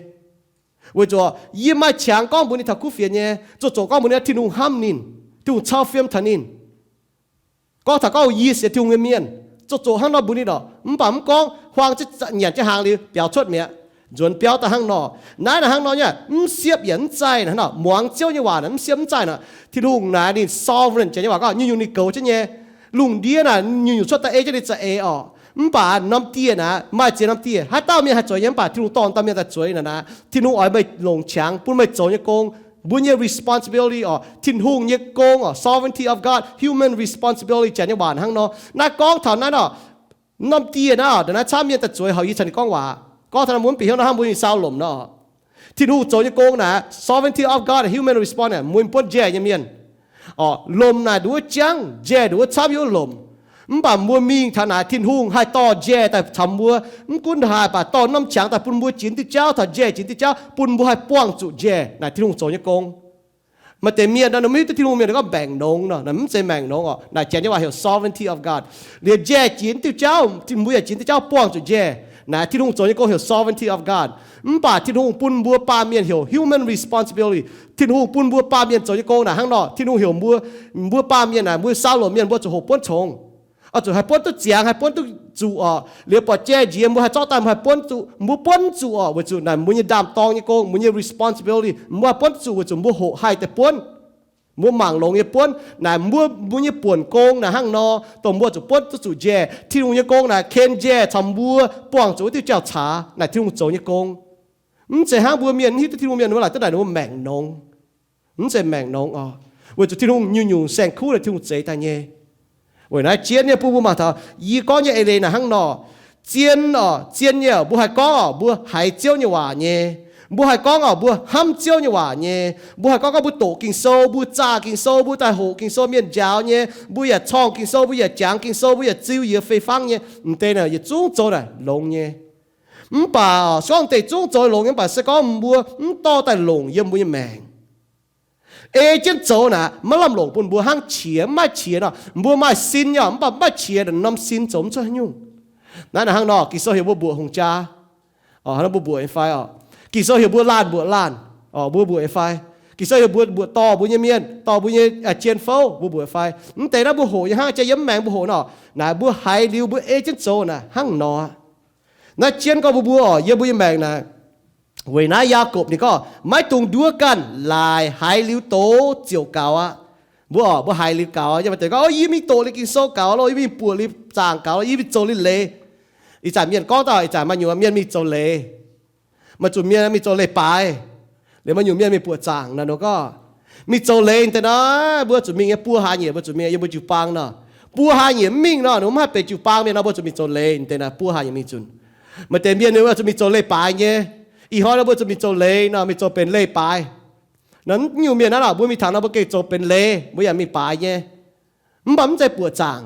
Weic zuqc yie maaih qangx gorngv mbuox ninh taux kuv fienx nyei, zoux zoqc gorngv mbuox ninh Tin-Hungh hnamv ninh, Tin-Hungh cau fiem taux ninh. Gorngv taux gorngv yie sienx Tin-Hungh nyei mienh, zoux zoqc hnangv nor mbuox ninh oc. Mv baac mv gorngv huaang jienv nyanc jienv hnaangx liuz biaux cuotv mi'aqv. Nzuonx biauv daaih hnangv nor. Naaiv naaic hnangv nor nyei, mv siepv yaac mv zaih naaic hnangv nor. Muangx Ziouv nyei waac naaic mv siepv mv zaih naaic. Tin-Hungh naaic ninh sovereign, janx nyei waac gorngv nyungc-nyungc ninh goux jienv nyei. Lungh ndiev naaic nyungc-nyungc cuotv daaih ei jienv ninh za'eix oc. Mv baac norm dieh naaic maaih ziex norm dieh. Haaix dauh mienh haih zueiz nyei mv baac Tin-Hungh dorh dauh mienh daaih zueiz naaic naaic, Tin-Hungh oix meih longc qangx bun meih zoux nyei gong, mbuo nyei responsibility oc, Tin-Hungh nyei gong oc, sovereignty of God, human responsibility, janx nyei waac hnangv nor. Naaiv gorngv taux naaiv nor, norm dieh naaiv oc, naaiv camv mienh daaih zueiz houx yie caux ninh gorngv waac. Gorngv taux naaiv mbuo mv bieqc hnyouv nor hnangv mbuo mingh saau lomc nor. Tin-Hungh zoux nyei gong naaic, sovereignty of God, human response, mbuo mingh buonv njaih nyei mienh. Oc, lomc naaic nduov wuov jangv, njaih nduov wuov camv yiem wuov lomc. Mv baac mbuo mingh taux naaic Tin-Hungh haih dorh njaih daaih caux mbuo, mv gunv haaix baac dorh norm qangx daaih bun mbuo jiex diuh jauv, taux njaih jiex diuh jauv, bun mbuo haih buangh zuqc njaih. Naaic Tin-Hungh zoux nyei gong. Maaih deix mienh nor, ninh mv hiuv duqv Tin-Hungh mienh gorngv maengc nongx nor, naaic mv zeiz maengc nongx oc. Naaic janx nyei waac heuc sovereignty of God. Liuz njaih jiex diuh jauv, mbuo yaac jiex diuh jauv buangh zuqc njaih. Naaic Tin-Hungh zoux nyei gong heuc sovereignty of God. Mv baac Tin-Hungh bun mbuo baamh mienh heuc human responsibility. Tin-Hungh bun mbuo baamh mienh zoux nyei gong naaic hnangv nor, Tin-Hungh heuc mbuo, mbuo baamh mienh naaic, mbuo saau lomc mienh mbuo zuqc hoqc buonv congx. Oix zuqc haih buonv duqv ziangx, haih buonv duqv zuqc oc. Liuz buatc jai nziex mbuo haih zorqv daaih, mbuo haih buonv zuqc, mbuo buonv zuqc oc, weic zuqc naaic mbuo nyei ndaam-dorng nyei gong, mbuo nyei responsibility, mbuo haih buonv duqv zuqc weic zuqc mbuo hoqc haih deix buonv. Mbuo mangc longx nyei buonv naaic, mbuo, mbuo nyei buonc gong naaic hnangv nor, dongh mbuo zuqc buonv duqv zuqc njaih. Tin-Hungh nyei gong naaic ken njaih caux mbuo buangh zuqc wuov diuh jauv-caax. Naaic Tin-Hungh zoux nyei gong. Mv zeiz hnangv mbuo mienh, mv hiuv duqv Tin-Hungh mienh mbuo laaic duqv naaic ninh mbuo maengc nongx. Mv zeiz maengc nongx oc. Weic zuqc Tin-Hungh nyungc-nyungc saeng-kuv naaic Tin-Hungh zeix daaih nyei. Weic naaiv jienv nyei bun mbuo mangc taux yie gorngv nyei eix leiz naaic hnangv nor. Zien oc, zien nyei oc, mbuo haih gorngv oc, mbuo haiz Ziouv nyei waac nyei. Mbuo haih gorngv oc, mbuo hnamv Ziouv nyei waac nyei. Mbuo haih gorngv gorngv mbuo doqc Ging-Sou, mbuo zaah Ging-Sou, mbuo daaih hoqc Ging-Sou mienh njaaux nyei. Mbuo yaac corngh Ging-Sou, mbuo yaac jangx Ging-Sou, mbuo yaac ziux yietc fei fangv nyei. M'deix naaic yietc zungv zoux naaic longx nyei. Mv baac oc, se gorngv m'deix zungv zoux longx nyei, mv baac se gorngv mbuo mv dorh daaih longc yiem mbuo nyei maengc, ei jienv zoux naaic, maiv lamh longc bun mbuo hnangv qiex. Mv maaih qiex nor, mbuo maaih sin nyei, mv baac mv maaih qiex, norm sin zoux mv cuotv haaix nyungc. Naaiv naaic hnangv nor, Ging-Sou heuc mbuo mbuoqc hungh jaa. Oc, mbuo mbuoqc nyei fai oc? Ging-Sou heuc mbuo laanh mbuoqc laanh. Oc, mbuo mbuoqc nyei fai? Ging-Sou heuc mbuo mbuoqc dorh mbuo nyei mienh, dorh mbuo nyei jien-fouv, mbuo mbuoqc fai? Mv deix naaiv mbuo hoqc nyei hnangv, jaa yiem mv maengx mbuo hoqc nor, naaic mbuo haiz liuz mbuo ei jienv zoux naaic hnangv nor. Naaiv jienv gorngv mbuo mbuo oc, yiem mbuo nyei maengc naaic, weic naaiv Yaakopv ninh gorngv, maiv dungx nduov ganh, laaic haiz liuz doz ziouc gaux aqv. Mbuo oc, mbuo haiz liuz gaux. Yie mbuo deix gorngv, yie mingh doqc liuz Ging-Sou gaux loh, yie mingh buoqc liuz zaangc gaux loh, yie mingh zoux liuz leiz. Ih zanc mienh gorngv dauh, ih zanc maaih nyungc mienh mingh zoux leiz. Maaih zuqc mienh mingh zoux leiz-baaix, liuz maaih nyungc mienh mingh buoqc zaangc naaic nor gorngv, mingh zoux leiz deix naaic, mbuo zuqc mingh nyei buo hlaax nyieqc, mbuo zuqc mingh yiem mbuo jiu-baang nor. Buo hlaaix nyieqc mv mingh nor, ninh mbuo mv haih benx jiu-baang mienh nor, mbuo zuqc mingh zoux leiz deix naaic, buo hlaax nyieqc mingh zunc. Maaih deix mienh ninh mbuo zuqc mingh zoux leiz-baaix nyei. Ih hnoi nor mbuo zuqc mingh zoux leiz nor, mingh zoux benx leiz-baaix. Naaiv nyungc mienh naaiv nor, mbuo mingh taux nor mbuo gengh zoux benx leiz, mbuo yaac mingh baaix nyei. Mv baac mv zeiz buoqc zaangc.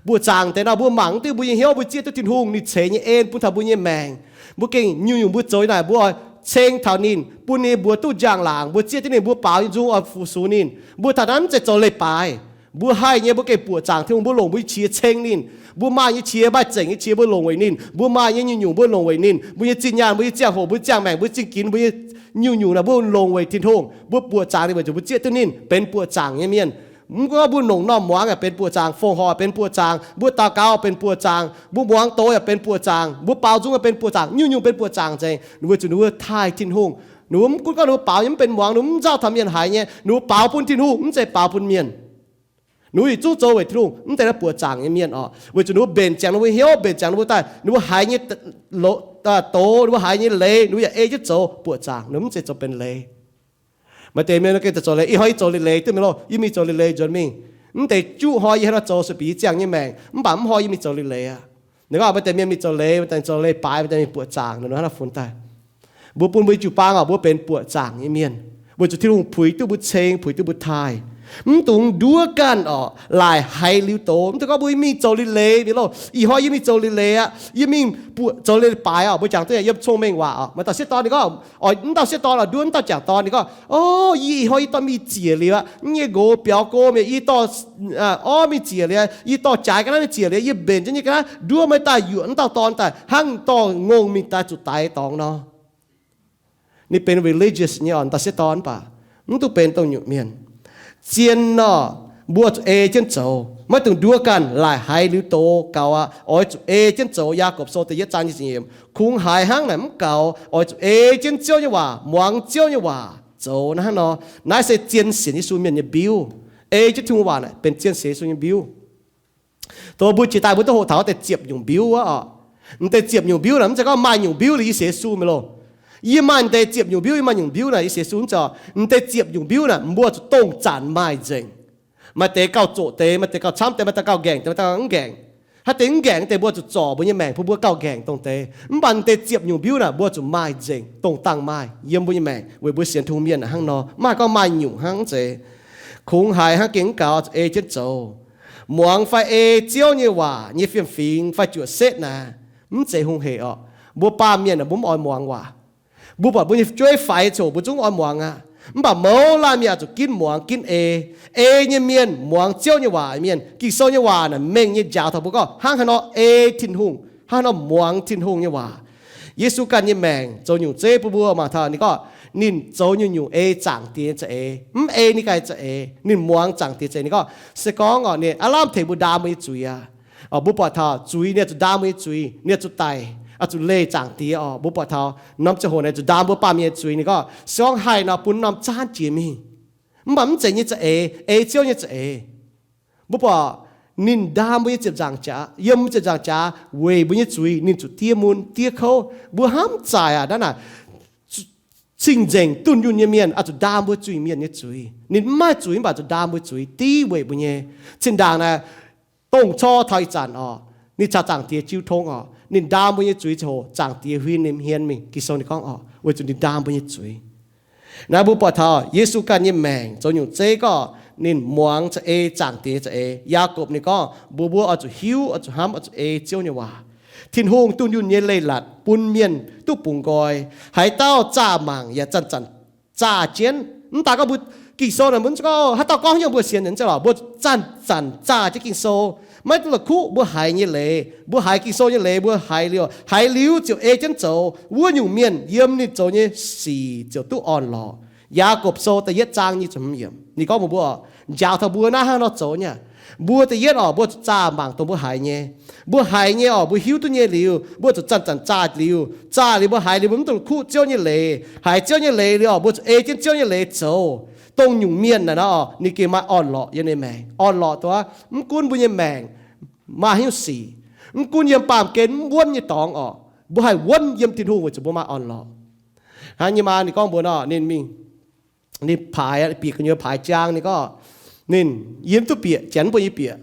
Buoqc zaangc deix nor, mbuo mangc duqv mbuo nyei hnyouv, mbuo zieqv duqv Tin-Hungh ninh ceix nyei en bun taux mbuo nyei maengc. Mbuo gengh nyungc-nyungc mbuo zoux naaic, mbuo oix ceng taux ninh, bun ninh mbuox duqv njang-laangc, mbuo zieqv duqv ninh, mbuo baaux nyei nzung oix fu-sux ninh. Mbuo taux naaiv mv zeiz zoux leiz-baaix. Mbuo haih nyei, mbuo gengh buoqc zaangc Tin-Hungh, mbuo longc mbuo nyei qiex ceng ninh. Mbuo maaih nyei qiex, maaih zengc nyei qiex, mbuo longc weic ninh. Mbuo maaih nyei nyungc-nyungc, mbuo longc weic ninh. Mbuo nyei zinh nyaanh, mbuo nyei ziangh hoc, mbuo nyei ziangh maengc, mbuo nyei zingh ginx, mbuo nyei nyungc-nyungc naaic, mbuo longc weic Tin-Hungh. Mbuo buoqc zaangc ninh weic zuqc mbuo zieqv duqv ninh benx buoqc zaangc nyei mienh. Mv gunv mbuo longc norm muangx yaac benx buoqc zaangc, fongc horc benx buoqc zaangc, mbuo daux gaux benx buoqc zaangc, mbuo muangx doz yaac benx buoqc zaangc, mbuo baaux nzung yaac benx buoqc zaangc, nyungc-nyungc benx buoqc zaangc nzengc, weic zuqc ninh mbuo taaih Tin-Hungh. Ninh mbuo mv gunv gorngv ninh mbuo baaux nyei mv benx muangx, ninh mbuo mv nzauh taux mienh haiz nyei, ninh mbuo baaux bun Tin-Hungh mv zeiz baaux bun mienh. Ninh mbuo yietc zungv zoux weic Tin-Hungh, mv zeiz naaiv buoqc zaangc nyei mienh oc. Weic zuqc ninh mbuo mbenc ziangx ninh mbuo hnyouv, mbenc ziangx ninh mbuo daaih, ninh mbuo haiz nyei doz, ninh mbuo haiz nyei leiz, ninh mbuo yaac ei jienv zoux buoqc zaangc, ninh mbuo mv zeiz zoux benx leiz. Maaih deix mienh gengh zoux leiz, ih hnoi yie zoux leiz-leiz duqv mienh loh, yie mingh zoux leiz-leiz nzuonx mingh. Mv deix juqv hnoi yie haaix nor zoux sueih bieqc yie ziangh nyei maengc, mv baac mv hnoi yie mingh zoux leiz-leiz aqv. Ninh gorngv maaih deix mienh mingh zoux leiz, maaih deix zoux leiz-baaix, maaih deix mingh buoqc zaangc, ninh hnangv nor funx daaih. Mbuo bun mbuo jiu-baang oc, mbuo benx buoqc zaangc nyei mienh, weic zuqc Tin-Hungh puix duqv mbuo ceng, puix duqv mbuo taaih. Mv dungx nduov ganh oc, laaic haiz liuz doz. Mv dungx gorngv mbuo mingh zoux leiz-leiz mienh loh, ih hnoi yie mingh zoux leiz-leiz aqv, yie mingh zoux leiz-baaix oc. Mbuo jangx duqv yiem cong-mengh waac oc, maaih dauh sieqv dorn ninh gorngv, oix mv dauh sieqv dorn oc, nduov mv dauh jangc dorn ninh gorngv, o, yie ih hnoi yie dorh mingh ziec liuz aqv, yie nyei nqox biaux go mienh, yie dorh orv mingh ziec liuz, yie dorh jaaix ga'naaiv mingh ziec liuz, yie mbenc jienv nyei ga'naaiv nduov maiv daaih yuoqc mv dauh dorn daaih hnangv dorh ngongh mingh daaih zuqc daix dorngx nor. Ninh benx religious nyei oc, dauh sieqv dorn mv baac mv dungx benx dongh nyungc mienh. Zien nor, mbuo zuqc ei jienv zoux, maiv dungx nduov ganh, laaic haiz liuz doz gaux aqv, oix zuqc ei jienv zoux. Yaagorpc Sou da'yietv zaang nyic ziepc nyeic yiemc, kungx haiz hnangv naaic mv gaux, oix zuqc ei jienv Ziouv nyei waac, muangx Ziouv nyei waac zoux. Naaiv hnangv nor, naaiv se zien sienx Yesu mienh nyei mbiuv. Ei jienv Tin-Hungh waac naaic benx zien sienx Yesu nyei mbiuv. Dongh mbuo jiex daaih mbuo duqv hoqc taux wuov deix ziepc nyungc mbiuv wuov oc. M'deix ziepc nyungc mbiuv naaic mv zeiz gorngv maaih nyungc mbiuv liuz yie sienx Yesu mienh loh. Yie maaih m'deix ziepc nyungc mbiuv, yie maaih nyungc mbiuv naaic yie sienx Yesu, mv zeiz. M'deix ziepc nyungc mbiuv naaic mbuo zuqc dongh zanc maaih nzengc. Maaih deix gauh zoqc deix, maaih deix gauh camv deix, maaih deix gauh nqaengc deix, maaih deix gauh mv nqaengc. Haaix deix mv nqaengc deix mbuo zuqc zorc mbuo nyei maengc bun mbuo gauh nqaengc dongh deix. Mv baac m'deix ziepc nyungc mbiuv naaic mbuo zuqc maaih nzengc, dongh dangh maaih yiem mbuo nyei maengc weic mbuo sienx Tin-Hungh mienh hnangv nor. Mv haih gorngv maaih nyungc hnangv, mv zeiz. Kungx haiz hnangv gengh mv gaux, zuqc ei jienv zoux. Muangx fai ei Ziouv nyei waac nyei fiem-fingx fai juoqc setv naaic, mv zeiz hungh hec oc. Mbuo baamh mienh mbuo mv oix muangx waac. Mbuo buatc mbuo nyei jueiv faix nyei ziangh hoc mbuo zungv oix muangx aqv. Mv baac mouz laanh mienh oix zuqc ginv muangx ginv ei. Ei nyei mienh, muangx Ziouv nyei waac mienh, Ging-Sou nyei waac naaic mengh nyei njaaux taux mbuo gorngv hnangv haaix nor ei Tin-Hungh, hnangv haaix nor muangx Tin-Hungh nyei waac. Yesu ganh nyei maengc zoux nyungc zeiv bun mbuo mangc taux ninh gorngv ninh zoux nyungc-nyungc ei Zaangc Diex nyei za'eix, mv ei ninh ganh za'eix. Ninh muangx Zaangc Diex za'eix. Ninh gorngv, se gorngv oc, ninh aav lamh tengx mbuo ndaam mbuo nyei zuiz aqv. Mbuo buatc taux zuiz ninh oix zuqc ndaam mbuo nyei zuiz, ninh oix zuqc daic, oix zuqc leih Zaangc Diex oc. Mbuo buatc taux norm ziangh hoc naaic zuqc ndaam mbuo baamh mienh nyei zuiz. Ninh gorngv se gorngv haih nor bun norm zaanv jiex mingh. Mv baac mv zeiz nyei za'eix, ei Ziouv nyei za'eix. Mbuo buatc ninh ndaam mbuo nyei ziepc nzaangc jaax, yiem ziepc nzaangc jaax weic mbuo nyei zuiz ninh zuqc diev mun diev kouv. Mbuo hnamv zaaic aqv, naaiv naaic cing-nzengc dunh yunh nyei mienh oix zuqc ndaam mbuo zuiz-mienh nyei zuiz. Ninh mv maaih zuiz mv baac zuqc ndaam mbuo zuiz, div weic mbuo nyei. Zinh ndaangc naaic, dongh cor taux ih zanc oc, ninh caux Zaangc Diex jiu tong oc, ninh ndaam mbuo nyei zuiz ziangh hoc Zaangc Diex huin ninh hmien mingh. Ging-Sou ninh gorngv oc, weic zuqc ninh ndaam mbuo nyei zuiz. Naaiv mbuo buatc taux Yesu ganh nyei maengc zoux nyungc zeiv gorngv ninh muangx za'eix, Zaangc Diex za'eix. Yaagorpc ninh gorngv mbuo, mbuo oix zuqc hiuv, oix zuqc hnamv, oix zuqc ei Ziouv nyei waac. Tin-Hungh dunh yunh nyei leiz-latc bun mienh duqv bungx nqoi. Haaix dauh zaah mangc yaac zanc-zanc zaah jienv. Mv daaih gorngv mbuo Ging-Sou naaic mbuo gorngv haaix dauh gorngv haaix nyungc mbuo sienx, mv zeiz lorqc, mbuo zanc-zanc zaah jienv Ging-Sou. Maiv dungx la'kuqv mbuo haiz nyei leiz, mbuo haiz Ging-Sou nyei leiz, mbuo haiz liuz, haiz liuz ziouc ei jienv zoux. Wuov nyungc mienh yiem ninh zoux nyei sic ziouc duqv orn-lorqc. Yaagorpc Sou da'yietv zaang nyic ziepc hmz yiemc ninh gorngv mbuox mbuo, njaaux taux mbuo naaiv hnangv nor zoux nyei. Mbuo da'yietv oc, mbuo zuqc zaah mangc dongh mbuo haiz nyei. Mbuo haiz nyei oc, mbuo hiuv duqv nyei liuz, mbuo zuqc zanc-zanc zaah liuz. Zaah liuz mbuo haiz liuz mbuo mv dungx kuqv Ziouv nyei leiz. Haiz Ziouv nyei leiz liuz oc, mbuo zuqc ei jienv Ziouv nyei leiz zoux. Dongh nyungc mienh naaic nor, ninh gengh maaih orn-lorqc yiem ninh maengc. Orn-lorqc dongh mv gunv mbuo nyei maengc maaih haaix nyungc sic, mv gunv yiem baamh gen mv wuonv nyei dorngx oc, mbuo haih wuonv yiem Tin-Hungh weic zuqc mbuo maaih orn-lorqc. Hnangv nyei maa ninh gorngv mbuox nor, ninh mingh, ninh paaix, bieqc gu'nyuoz paaix jaang. Ninh gorngv ninh yiem duqv bieqc, janx mv bun yie bieqc.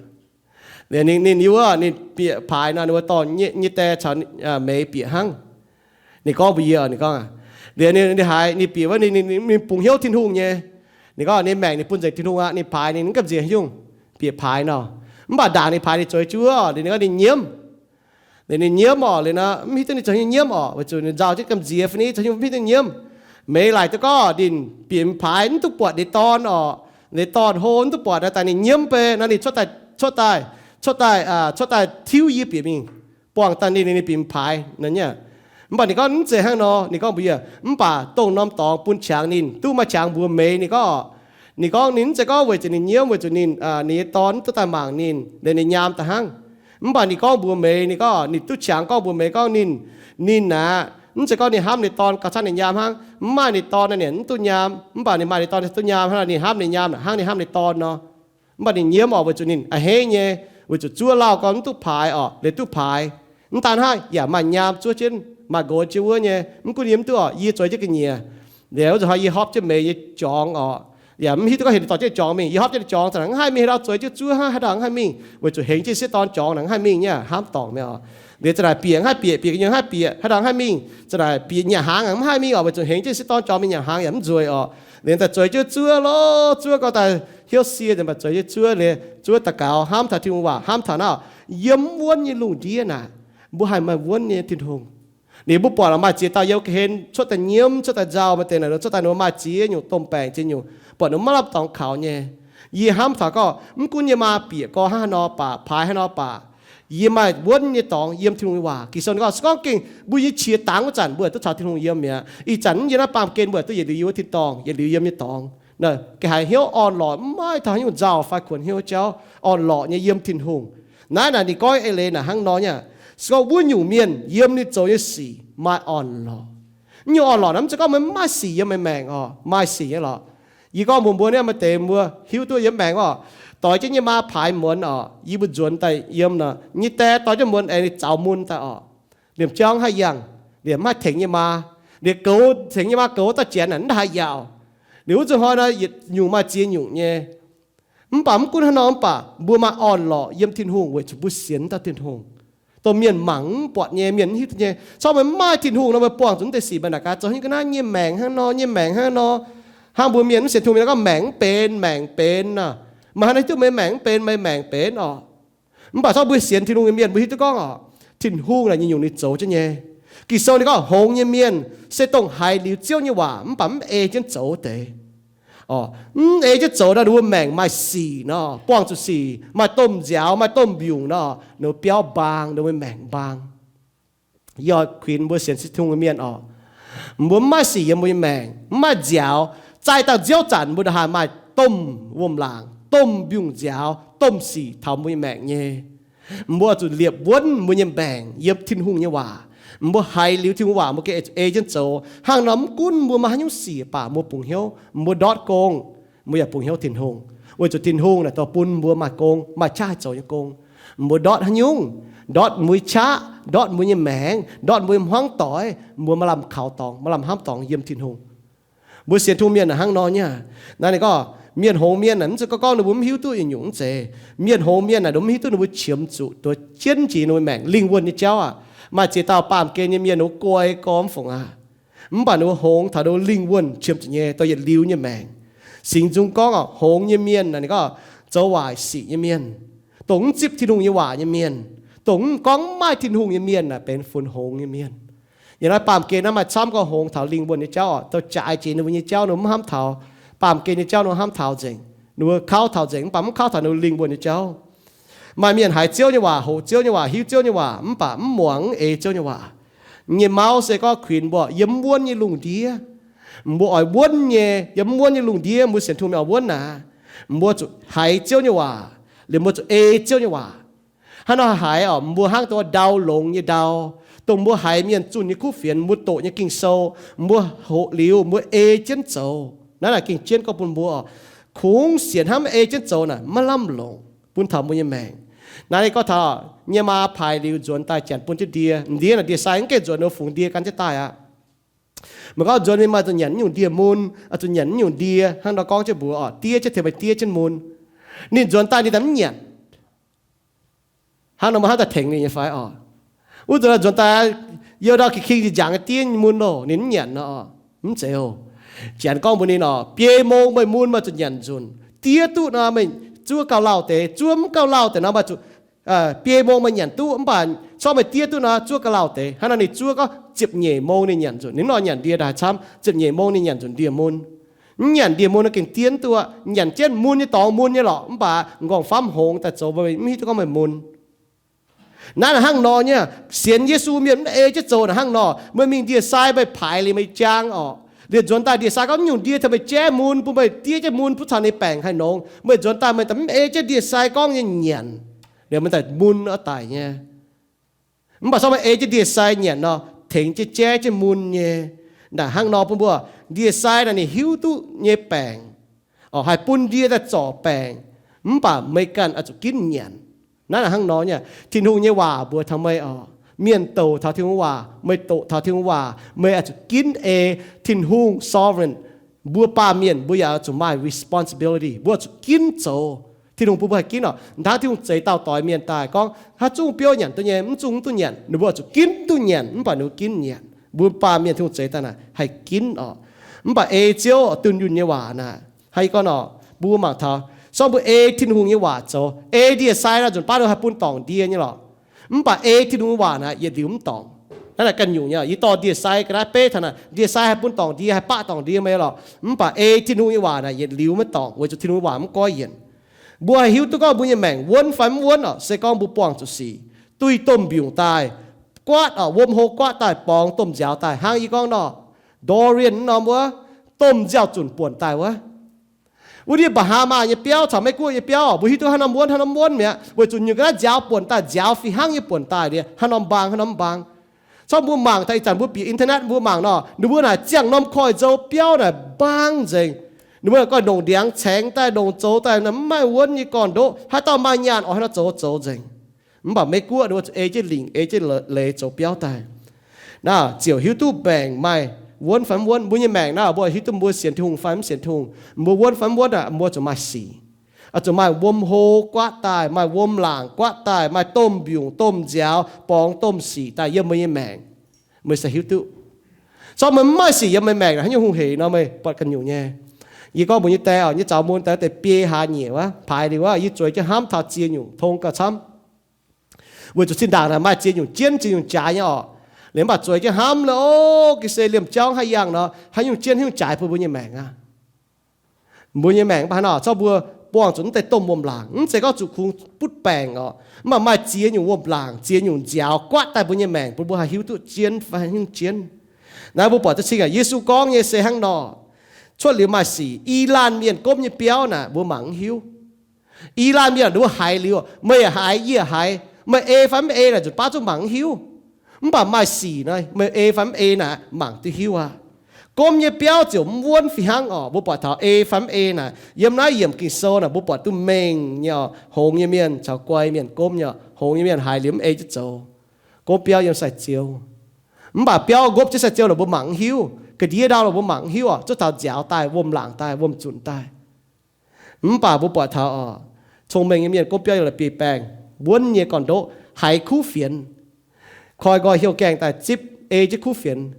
Liuz ninh, ninh yiem wuov, ninh bieqc paaix nor, ninh wuov dorh nyei die caux meih bieqc hnangv. Ninh gorngv mbuox yie, ninh gorngv, liuz ninh, ninh haiz ninh bieqc wuov, ninh, ninh bungx hnyouv Tin-Hungh nyei. Ninh gorngv ninh maengc ninh bun nzengc Tin-Hungh aqv. Ninh paaix ninh mv gamh nziex haaix nyungc, bieqc paaix nor. Mv baac ndaangc ninh paaix ninh zueiz juov, liuz ninh gorngv ninh nyiemv. Liuz ninh nyiemv oc, liuz nor mv hiuv duqv ninh zoux haaix nyungc nyiemv oc, weic zuqc ninh nzauh jienv gamh nziex fai ni zoux haaix nyungc mv hiuv duqv nyiemv. Meih laaic duqv gorngv ninh bieqc paaix mv duqv buatc ninh dorn oc, ninh dorn hlo mv duqv buatc nor, daaih ninh nyiemv beiv nor, ninh cuotv daaih, cuotv daaih, cuotv daaih tiuv yie bieqc mingh, buangh daaih ninh, ninh bieqc paaix nor nyei. Mv baac ninh gorngv mv zeiz hnangv nor, ninh gorngv mbuox yie, mv baac dongh norm dorngx bun qangx ninh duqv maaih qangx mbuox meih. Ninh gorngv Ninh gorngv ninh mv zeiz gorngv weic zuqc ninh nyiemv, weic zuqc ninh, ninh nyei dorn mv duqv daaih mangc ninh, liuz ninh nyaam daaih hnangv. Mv baac ninh gorngv mbuox meih, ninh gorngv ninh duqv qangx gorngv mbuox meih gorngv ninh, ninh aeqv, mv zeiz gorngv ninh hnamv ninh dorn gauh camv ninh nyaam hnangv. Mv maaih ninh dorn naaic ninh mv duqv nyaam, mv baac ninh maaih ninh dorn duqv nyaam hnangv, ninh hnamv ninh nyaam hnangv, ninh hnamv ninh dorn nor. Mv baac ninh nyiemv oc, weic zuqc ninh a'hneiv nyei, weic zuqc zuov lauh gorn mv duqv paaix oc, liuz duqv paaix. Mv daan hnangv, yaac maaih nyaam zuov jienv, maaih nqox jienv wuov nyei. Mv gunv yie mv duqv oc, yie zueiz jienv ga'nyiec. Liuz wuov zanc hnoi yie hopv jienv meih nyei jorngx oc, yaac mv hiuv duqv gorngv heuc ninh dorh jienv jorngx mingh. Yie hopv jienv jorngx, za'gengh mv haih mingh, haaix dauh zueiz jienv zuov hnangv, haaix dauh mv haih mingh, weic zuqc hengx jienv sieqv dorn jorngx naaic mv haih mingh nyei, hnamv dorngc mi'aqv oc. Liuz za'naaic bieqc mv haih bieqc, bieqc ga'nyuoz mv haih bieqc, haaix dauh mv haih mingh. Za'naaic bieqc nyanc hnaangx mv haih mingh oc, weic zuqc hengx jienv sieqv dorn jorngx mingh nyanc hnaangx yaac mv nzueic oc. Liuz daaih zueiz jienv zuov lorqc, zuov gorngv daaih hnyouv sie, daaih zueiz jienv zuov liuz zuov daux gaux, hnamv taux Tin-Hungh waac, hnamv taux naaiv, yiem wuonv nyei lungh ndiev naaic, mbuo haih maaih wuonv nyei Tin-Hungh. Liuz mbuo buatc maaih ziex dauh yiem ga'hlen cuotv daaih nyiemv, cuotv daaih nzauh, maaih deix naaic cuotv daaih ninh mbuo maaih ziex nyungc domh baengc ziex nyungc, buatc ninh mbuo maiv lamh dorngx kaux nyei. Yie hnamv taux gorngv mv gunv yie maa bieqc gorx hnangv haaix nor baac, paaix haaix nor baac, yie maaih wuonv nyei dorngx yiem Tin-Hungh nyei waac. Ging-Sou ninh gorngv se gorngv gengh mbuo nyei qiex dangx wuov zanc mbuo duqv caux Tin-Hungh yiem mi'aqv. Ih zanc yiem naaiv baamh gen mbuo duqv yietc liuz yiem wuov tin-dorngh, yietc liuz yiem nyei dorngx. Naaiv ga'haiz hnyouv orn-lorqc, mv maaih taux haaix nyungc nzauh fai kuonx hnyouv jauv, orn-lorqc nyei yiem Tin-Hungh. Naaiv naaic ninh gorngv eix leiz naaic hnangv nor nyei aqv. Se gorngv wuov nyungc mienh yiem ninh zoux nyei sic maaih orn-lorqc. Naaiv nyungc orn-lorqc naaiv mv zeiz gorngv meih mv maaih sic yiem meih maengc oc, maaih sic nyei lorqc. Yie gorngv mbuox mbuo naaiv, maaih deix mbuo hiuv duqv yiem maengc oc, doix jienv nyei maa paaix muonz oc, yie mbuo nzuonx daaih yiem nor, nyei die doix jienv muonz aengx ninh zaux mun daaih oc. Liemh jauv mv haih yangh, liemh mv haih tengx nyei maa, liemh goux, tengx nyei maa goux daaih janx naaic mv haih yaauc. Liuz wuov zuqc hnoi nor yietc nyungc maaih ziex nyungc nyei. Mv baac mv gunv hnangv nor mv baac mbuo maaih orn-lorqc yiem Tin-Hungh weic zuqc mbuo sienx dauh Tin-Hungh, dongh mienh mangc mv buatc nyei, mienh mv hiuv duqv nyei. Corc meih mv maaih Tin-Hungh nor, meih buangh zuqc mv deix sic meih naaic gaax zoux haaix nyungc ga'naaiv nyei maengc hnangv nor, nyei maengc hnangv nor. Hnangv mbuo mienh mv sienx Tin-Hungh mienh gorngv maengc mv benx, maengc benx nor. Meih haaix nor hiuv duqv meih maengc mv benx, meih maengc benx oc. Mv baac corc mbuo sienx Tin-Hungh nyei mienh mbuo hiuv duqv gorngv oc, Tin-Hungh naaic nyungc-nyungc ninh zoux jienv nyei. Ging-Sou ninh gorngv horngz nyei mienh se dongh haiz liuz Ziouv nyei waac mv baac mv ei jienv zoux deix. Mv ei jienv zoux nor, ninh mbuo maengc maaih sic nor, buangh zuqc sic, maaih domh nziaaux, maaih domh mbiungc nor, ninh mbuo biauv mbaang, ninh mbuo maengc mbaang. Yie oix kuinx mbuo sienx Tin-Hungh nyei mienh oc, mbuo mv maaih sic yiem mbuo nyei maengc, mv maaih nziaaux, zaih dangh nziouv zanc mbuo ndongc haaix maaih domh wuom-laangc, domh mbiungc nziaaux, domh sic taux mbuo nyei maengc nyei. Mbuo oix zuqc liepc wuonv mbuo nyei maengc yiem Tin-Hungh nyei waac. Mbuo haiz liuz Tin-Hungh waac mbuo gengh ei jienv zoux. Hnangv nor mv gunv mbuo maaih haaix nyungc sic baac mbuo bungx hnyouv, mbuo ndortv gong, mbuo yaac bungx hnyouv Tin-Hungh, weic zuqc Tin-Hungh naaic dorh bun mbuo maaih gong, maaih qaqv haih zoux nyei gong. Mbuo ndortv haaix nyungc? Ndortv mbuo nyei qaqv, ndortv mbuo nyei maengc, ndortv mbuo nyei hmuangv doic, mbuo maaih lamh kaux dorngx, maaih lamh hnamv dorngx yiem Tin-Hungh. Mbuo sienx Tin-Hungh mienh naaic hnangv nor nyei. Naaiv ninh gorngv mienh hngongx mienh naaic mv zeiz gorngv gorngv ninh mbuo mv hiuv duqv nyungc-nyungc, mv zeiz. Mienh hngongx mienh naaic ninh mbuo mv hiuv duqv ninh mbuo qiemx zuqc duqv jienv jiex ninh mbuo maengc lingh wuonh nyei jauv aqv. Maaih ziex dauh baamh gen nyei mienh ninh mbuo guai gorx mv fungc aqv. Mv baac ninh mbuo hngongx taux ninh mbuo lingh wuonh qiemx zuqc nyei dongh yietc liuz nyei maengc. Singx Nzung gorngv oc, hngongx nyei mienh naaic ninh gorngv zoux waaic sic nyei mienh, dongh mv zipv Tin-Hungh nyei waac nyei mienh, dongh mv gorngv mv maaih Tin-Hungh nyei mienh naaic benx funx hngongx nyei mienh. Yiem naaiv baamh gen naaiv maaih camv gorngv hngongx taux lingh wuonh nyei jauv oc, dongh jaaix jiex ninh mbuo nyei jauv ninh mbuo mv hnamv taux. Baamh gen nyei jauv ninh mbuo hnamv taux nzengc, ninh mbuo kauv taux nzengc, mv baac mv kauv taux ninh mbuo lingh wuonh nyei jauv. Maaih mienh haiz Ziouv nyei waac, hoqc Ziouv nyei waac, hiuv Ziouv nyei waac, mv baac mv muangx, mv ei Ziouv nyei waac. Nyei mauv se gorngv kuinx mbuo yiem mv wuonv nyei lungh ndiev. Mbuo oix wuonv nyei, yiem mv wuonv nyei lungh ndiev mbuo sienx Tin-Hungh mienh oix wuonv naaic, mbuo zuqc haiz Ziouv nyei waac, liemh mbuo zuqc ei Ziouv nyei waac. Hnangv nor haiz oc, mbuo hnangv dongh ndau longx nyei ndau, dongh mbuo haiz mienh zunh nyei kuv fienx, mbuo doqc nyei Ging-Sou, mbuo hoqc liuz mbuo ei jienv zoux. Naaiv naaic gengh jienv gorngv bun mbuo oc, kungx sienx hnangv maiv ei jienv zoux naaic maiv lamh longc bun taux mbuo nyei maengc. Naaiv ninh gorngv taux nyei maa paaix liuz nzuonx daaih janx bun jienv ndie. Ndie naaic ndie-sai mv gaengh nzuonx, ninh mbuo fungx ndie gan jienv daaih aqv. Meih gorngv nzuonx mingh maaih zuqc nyanc naaiv nyungc ndie-mun, zuqc nyanc naaiv nyungc ndie, hnangv nor gorngv jienv mbuox oc, diev jienv tengx meih diev jienv mun. Ninh nzuonx daaih ninh daaih mv nyanc. Hnangv nor meih hnamv daaih tengx ninh nyei fai oc? Wuov nzuonx nzuonx daaih, youh ndau king-king njiec njangc diev mun loh, ninh mv nyanc nor. Mv zeiz oc. Janx gorngv mbuox ninh oc, biei mong meih mun meih zuqc nyanc nzunc. Diev duqv nor meih zuov gauh lauh deix, zuov mv gauh lauh deix nor meih zuqc biei mong meih nyanc duqv, mv baac corc meih diev duqv nor zuov gauh lauh deix. Hnangv nor ninh zuov gorngv ziepc nyeic mong ninh nyanc nzunc. Ninh nor nyanc ndie daaih camv, ziepc nyeic mong ninh nyanc nzunc ndie-mun. Mv nyanc ndie-mun nor gengh diev duqv. Nyanc jienv mun nyei dorngx mun nyei lorqc, mv baac m'nqorngv famv hngongx daaih zoux mbuo mv hiuv duqv gorngv meih mun. Naaiv naaic hnangv nor nyei, sienx Yesu mienh mv ei jienv zoux naaic hnangv nor, meih mingh ndie-sai meih paaix liuz meih jaang oc. Liemh nzuonx daaih ndie-sai gorngv, Nyungc ndie taux meih jaiv mun, bun meih diev jienv mun butv taux ninh baengc haih nongx. Meih nzuonx daaih meih daaih mv ei jienv ndie-sai gorngv nyei nyanc, liemh meih daaih mun oix daic nyei. Mv baac se gorngv meih ei jienv ndie-sai nyanc nor, tengx jienv jaiv jienv mun nyei. Naaic hnangv nor bun mbuo, ndie-sai naaic ninh hiuv duqv nyei baengc, oc, haih bun ndie daaih zorc baengc, mv baac meih ganh oix zuqc ginv nyanc. Naaiv naaic hnangv nor nyei. Tin-Hungh nyei waac mbuox taux meih oc, mienh douc taux Tin-Hungh waac, meih doqc taux Tin-Hungh waac, meih oix zuqc ginv ei. Tin-Hungh sovereign, mbuo baamh mienh mbuo yaac oix zuqc maaih responsibility, mbuo oix zuqc ginv zoux. Tin-Hungh bun mbuo haih ginv oc. Hnangv Tin-Hungh zeix dauh doix mienh daaih gorngv, Haaix zungv biouv nyanc duqv nyei, mv zungv mv duqv nyanc. Ninh mbuo oix zuqc ginv duqv nyanc, mv baac ninh mbuo ginv nyanc. Mbuo baamh mienh Tin-Hungh zeix daaih naaic haih ginv oc. Mv baac ei Ziouv dunh yunh nyei waac naaic, hnangv yie gorngv nor, mbuo mangc taux, se gorngv mbuo ei Tin-Hungh nyei waac zoux, ei ndie-sai nor, nzunc baav ninh haih bun dorngc ndie nyei lorqc. Mv baac ei Tin-Hungh nyei waac naaic yietc liuz mv dorngc. Naaiv naaic ganh nyungc nyei. Yie dorh ndie-sai ga'naaiv beiv taux naaic, ndie-sai haih bun dorngc ndie, haih baqv dorngc ndie meih lorqc. Mv baac ei Tin-Hungh nyei waac naaic yietc liuz maiv dorngc, weic zuqc Tin-Hungh nyei waac mv goiv yienc. Mbuo haih hiuv duqv gorngv mbuo nyei maengc wuonv fai mv wuonv oc, se gorngv mbuo buangh zuqc sic, duih domh mbiungc daaih, guaatv oc, wuom hlo guaatv daaih, borngz domh nziaaux daaih, hnangv yie gorngv nor, Dorian norm wuov, domh nziaaux-zunc buonc daaih wuov. Wuov ndiev Bahama nyei biauv caux Meiv-Guoqv nyei biauv oc, mbuo hiuv duqv haaix norm wuonv haaix norm wuonv mi'aqv, weic zuqc nyungc ga'naaiv nziaaux buonc daaih, nziaaux fih hnangv nyei buonc daaih liuz haaix norm mbaang haaix norm mbaang. Corc mbuo mangc taux ih zanc mbuo bieqc internet mbuo mangc nor, ninh mbuo naaic ziangh norm koiv-nzou biauv naaic mbaang nzengc. Ninh mbuo naaic goiv ndongc ndiangx caengx daaih, ndongc zoux daaih, mv maaih wuonv nyei gorn-ndoqv, haaix dauh maaih nyaanh oix haaix nor zoux, zoux nzengc. Mv baac Meiv-Guoqv ninh mbuo zuqc ei jienv lingc, ei jienv leiz zoux biauv daaih. Naaiv ziouc hiuv duqv maengc maaih wuonv fai mv wuonv. Mbuo nyei maengc naaiv, mbuo hiuv duqv mbuo sienx Tin-Hungh fai mv sienx Tin-Hungh, mbuo wuonv fai mv wuonv aeqv, mbuo zuqc maaih sic. Oix zuqc maaih wuom hlo guaatv daaih, maaih wuom laangc guaatv daaih, maaih domh mbiungc domh nziaaux, borngz domh sic daaih yiem mbuo nyei maengc. Meih se hiuv duqv. Corc meih mv maaih sic yiem meih maengc naaic, haaix nyungc hungh heic nor meih buatc ganh nyungc nyei. Yie gorngv mbuox nyei die oc, nyei zaux mun daaih deix biei hlaax nyieqc wuov, paaix liuz wuov, yie zueiz jienv hnamv taux ziex nyungc tong gauh camv. Weic zuqc zinh ndaangc naaic maaih ziex nyungc jienv ziex nyungc jaaix nyei oc. Liemh mv baac zueiz jienv hnamv le, o, ga'sie liemh jauv haaix yangh nor, haaix nyungc jienv haaix nyungc jaaix bun mbuo nyei maengc aqv. Mbuo nyei maengc mv baac hnangv nor, corc mbuo buangh zuqc mv deix domh wuom-laangc, mv zeiz gorngv zuqc kungx butv baengc oc, mv baac maaih ziex nyungc wuom-laangc, ziex nyungc nziaaux guaatv daaih mbuo nyei maengc, bun mbuo haih hiuv duqv jienv fai haaix nyungc jienv. Naaiv mbuo buatc duqv cing aqv. Yesu gorngv nyei se hnangv nor, cuotv liuz maaih sic. I laanh mienh gomv nyei biauv naaic mbuo mangc mv hiuv. I laanh mienh ninh mbuo haiz liuz, meih yaac haiz, yie yaac haiz, meih ei fai mv ei naaic nzunc baav zungv mangc mv hiuv. Mv baac maaih sic nor, meih ei fai mv ei naaic mangc duqv hiuv aqv. Gomv nyei biauv ziouc mv wuonv fih hnangv oc. Mbuo buatc taux ei fai mv ei naaic, yiem naaiv yiemc Ging-Sou naaic mbuo buatc duqv mengh nyei oc. Hngongx nyei mienh caux guai mienh gomv nyei oc. Hngongx nyei mienh haiz liuz mv ei jienv zoux. Gomv biauv yiem sai-ziou. Mv baac biauv ngopv jienv sai-ziou lorqc mbuo mangc mv hiuv. Ga'ndiev ndau lorqc mbuo mangc mv hiuv oc. Zuov taux nziaaux daaih, wuom-laangc daaih, wuom-zunc daaih. Mv baac mbuo buatc taux oc, cong-mengh nyei mienh gomv biauv yiem la'bieiv-baengh, wuonv nyei gorn-ndoqv, haiz kuv fienx, koi nqoi heuc gaengh daaih zipv, ei jienv kuv fienx,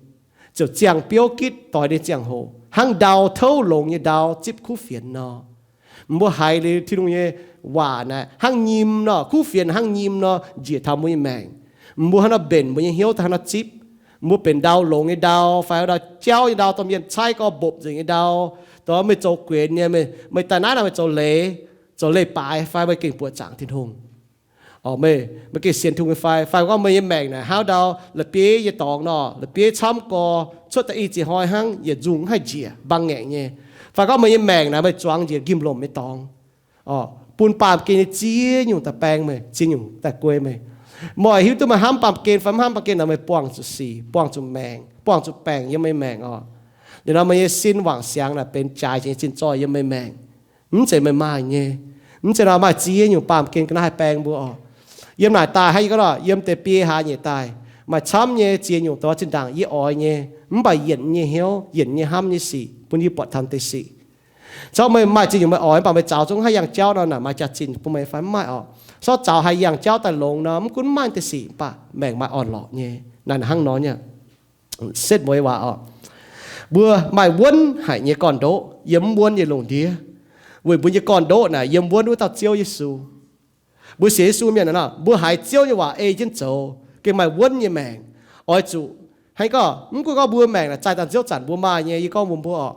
ziouc ziangh biouv gitv doix ninh ziangh hoc, hnangv ndau touv longx nyei ndau zipv kuv fienx nor. Mbuo haiz liuz Tin-Hungh nyei waac naaic hnangv nyim nor, kuv fienx hnangv nyim nor njiec taux mbuo nyei maengc. Mbuo hnangv nor mbenc mbuo nyei hnyouv daaih hnangv nor zipv. Mbuo benx ndau longx nyei ndau fai ndau jauv nyei ndau, domh mienh caaiv gorx mbopv nzengc nyei ndau, dongh meih zoux guenx nyei, meih daaih naaiv nor meih zoux leiz, zoux leiz-baaix fai meih gengh buoqc zaangc Tin-Hungh. Oc, meih, meih gengh sienx Tin-Hungh nyei fai, fai gorngv meih nyei maengc naaic hnangv ndau la'bieiv nyei dorngx nor, la'bieiv camv gorx, cuotv da'ih ziex hnoi hnangv, yietc nzungh mv haih njiec, mbaang ngaengc nyei. Fai gorngv meih nyei maengc naaic meih zuangx njiec njimv-lomc nyei dorngx. Oc, bun baamh gen nyei ziex nyungc daaih baeng meih, ziex nyungc daaih guei meih. Meih oix hiuv duqv meih hnamv baamh gen fai mv hnamv baamh gen nor, meih buangh zuqc sic, buangh zuqc maengc, buangh zuqc baengc yiem meih maengc oc. Liuz nor meih nyei sin wangc siangx naaic benx jaaix nyei zinh zoih yiem meih maengc. Mv zeiz meih maaih nyei. Mv zeiz nor maaih ziex nyungc baamh gen ga'naaiv haih baeng mbuo oc. Yiem naaic daaih hnangv yie gorngv nor, yiem deix biei hlaax nyeic daaih, maaih camv nyei ziex nyungc dongh zinh ndaangc yie oix nyei, mv baac yienc nyei hnyouv, yienc nyei hnamv nyei sic bun yie buatc taux deix sic. Corc meih maaih ziex nyungc meih oix, mv baac meih zaux zungv haaix yangh jauv nor, naaic maaih jaax-zinh bun meih fai mv maaih oc. Corc zaux haaix yangh jauv daaih longx nor, mv gunv maaih deix sic, mv baac maengc maaih orn-lorqc nyei. Naaiv hnangv nor nyei. Setv mueiz waac oc. Mbuo maaih wuonv haic nyei gorn-ndoqv yiem mv wuonv nyei lungh ndiev, weic mbuo nyei gorn-ndoqv naaic yiem wuonv wuov dauh Ziouv Yesu. Mbuo sienx Yesu mienh naaic nor, mbuo haiz Ziouv nyei waac ei jienv zoux, gengh maaih wuonv nyei maengc. Oix zuqc hnangv gorngv, mv gunv gorngv mbuo maengc naaic zaih daaih nziouv zanc mbuo maaih nyei, yie gorngv mbuox mbuo oc.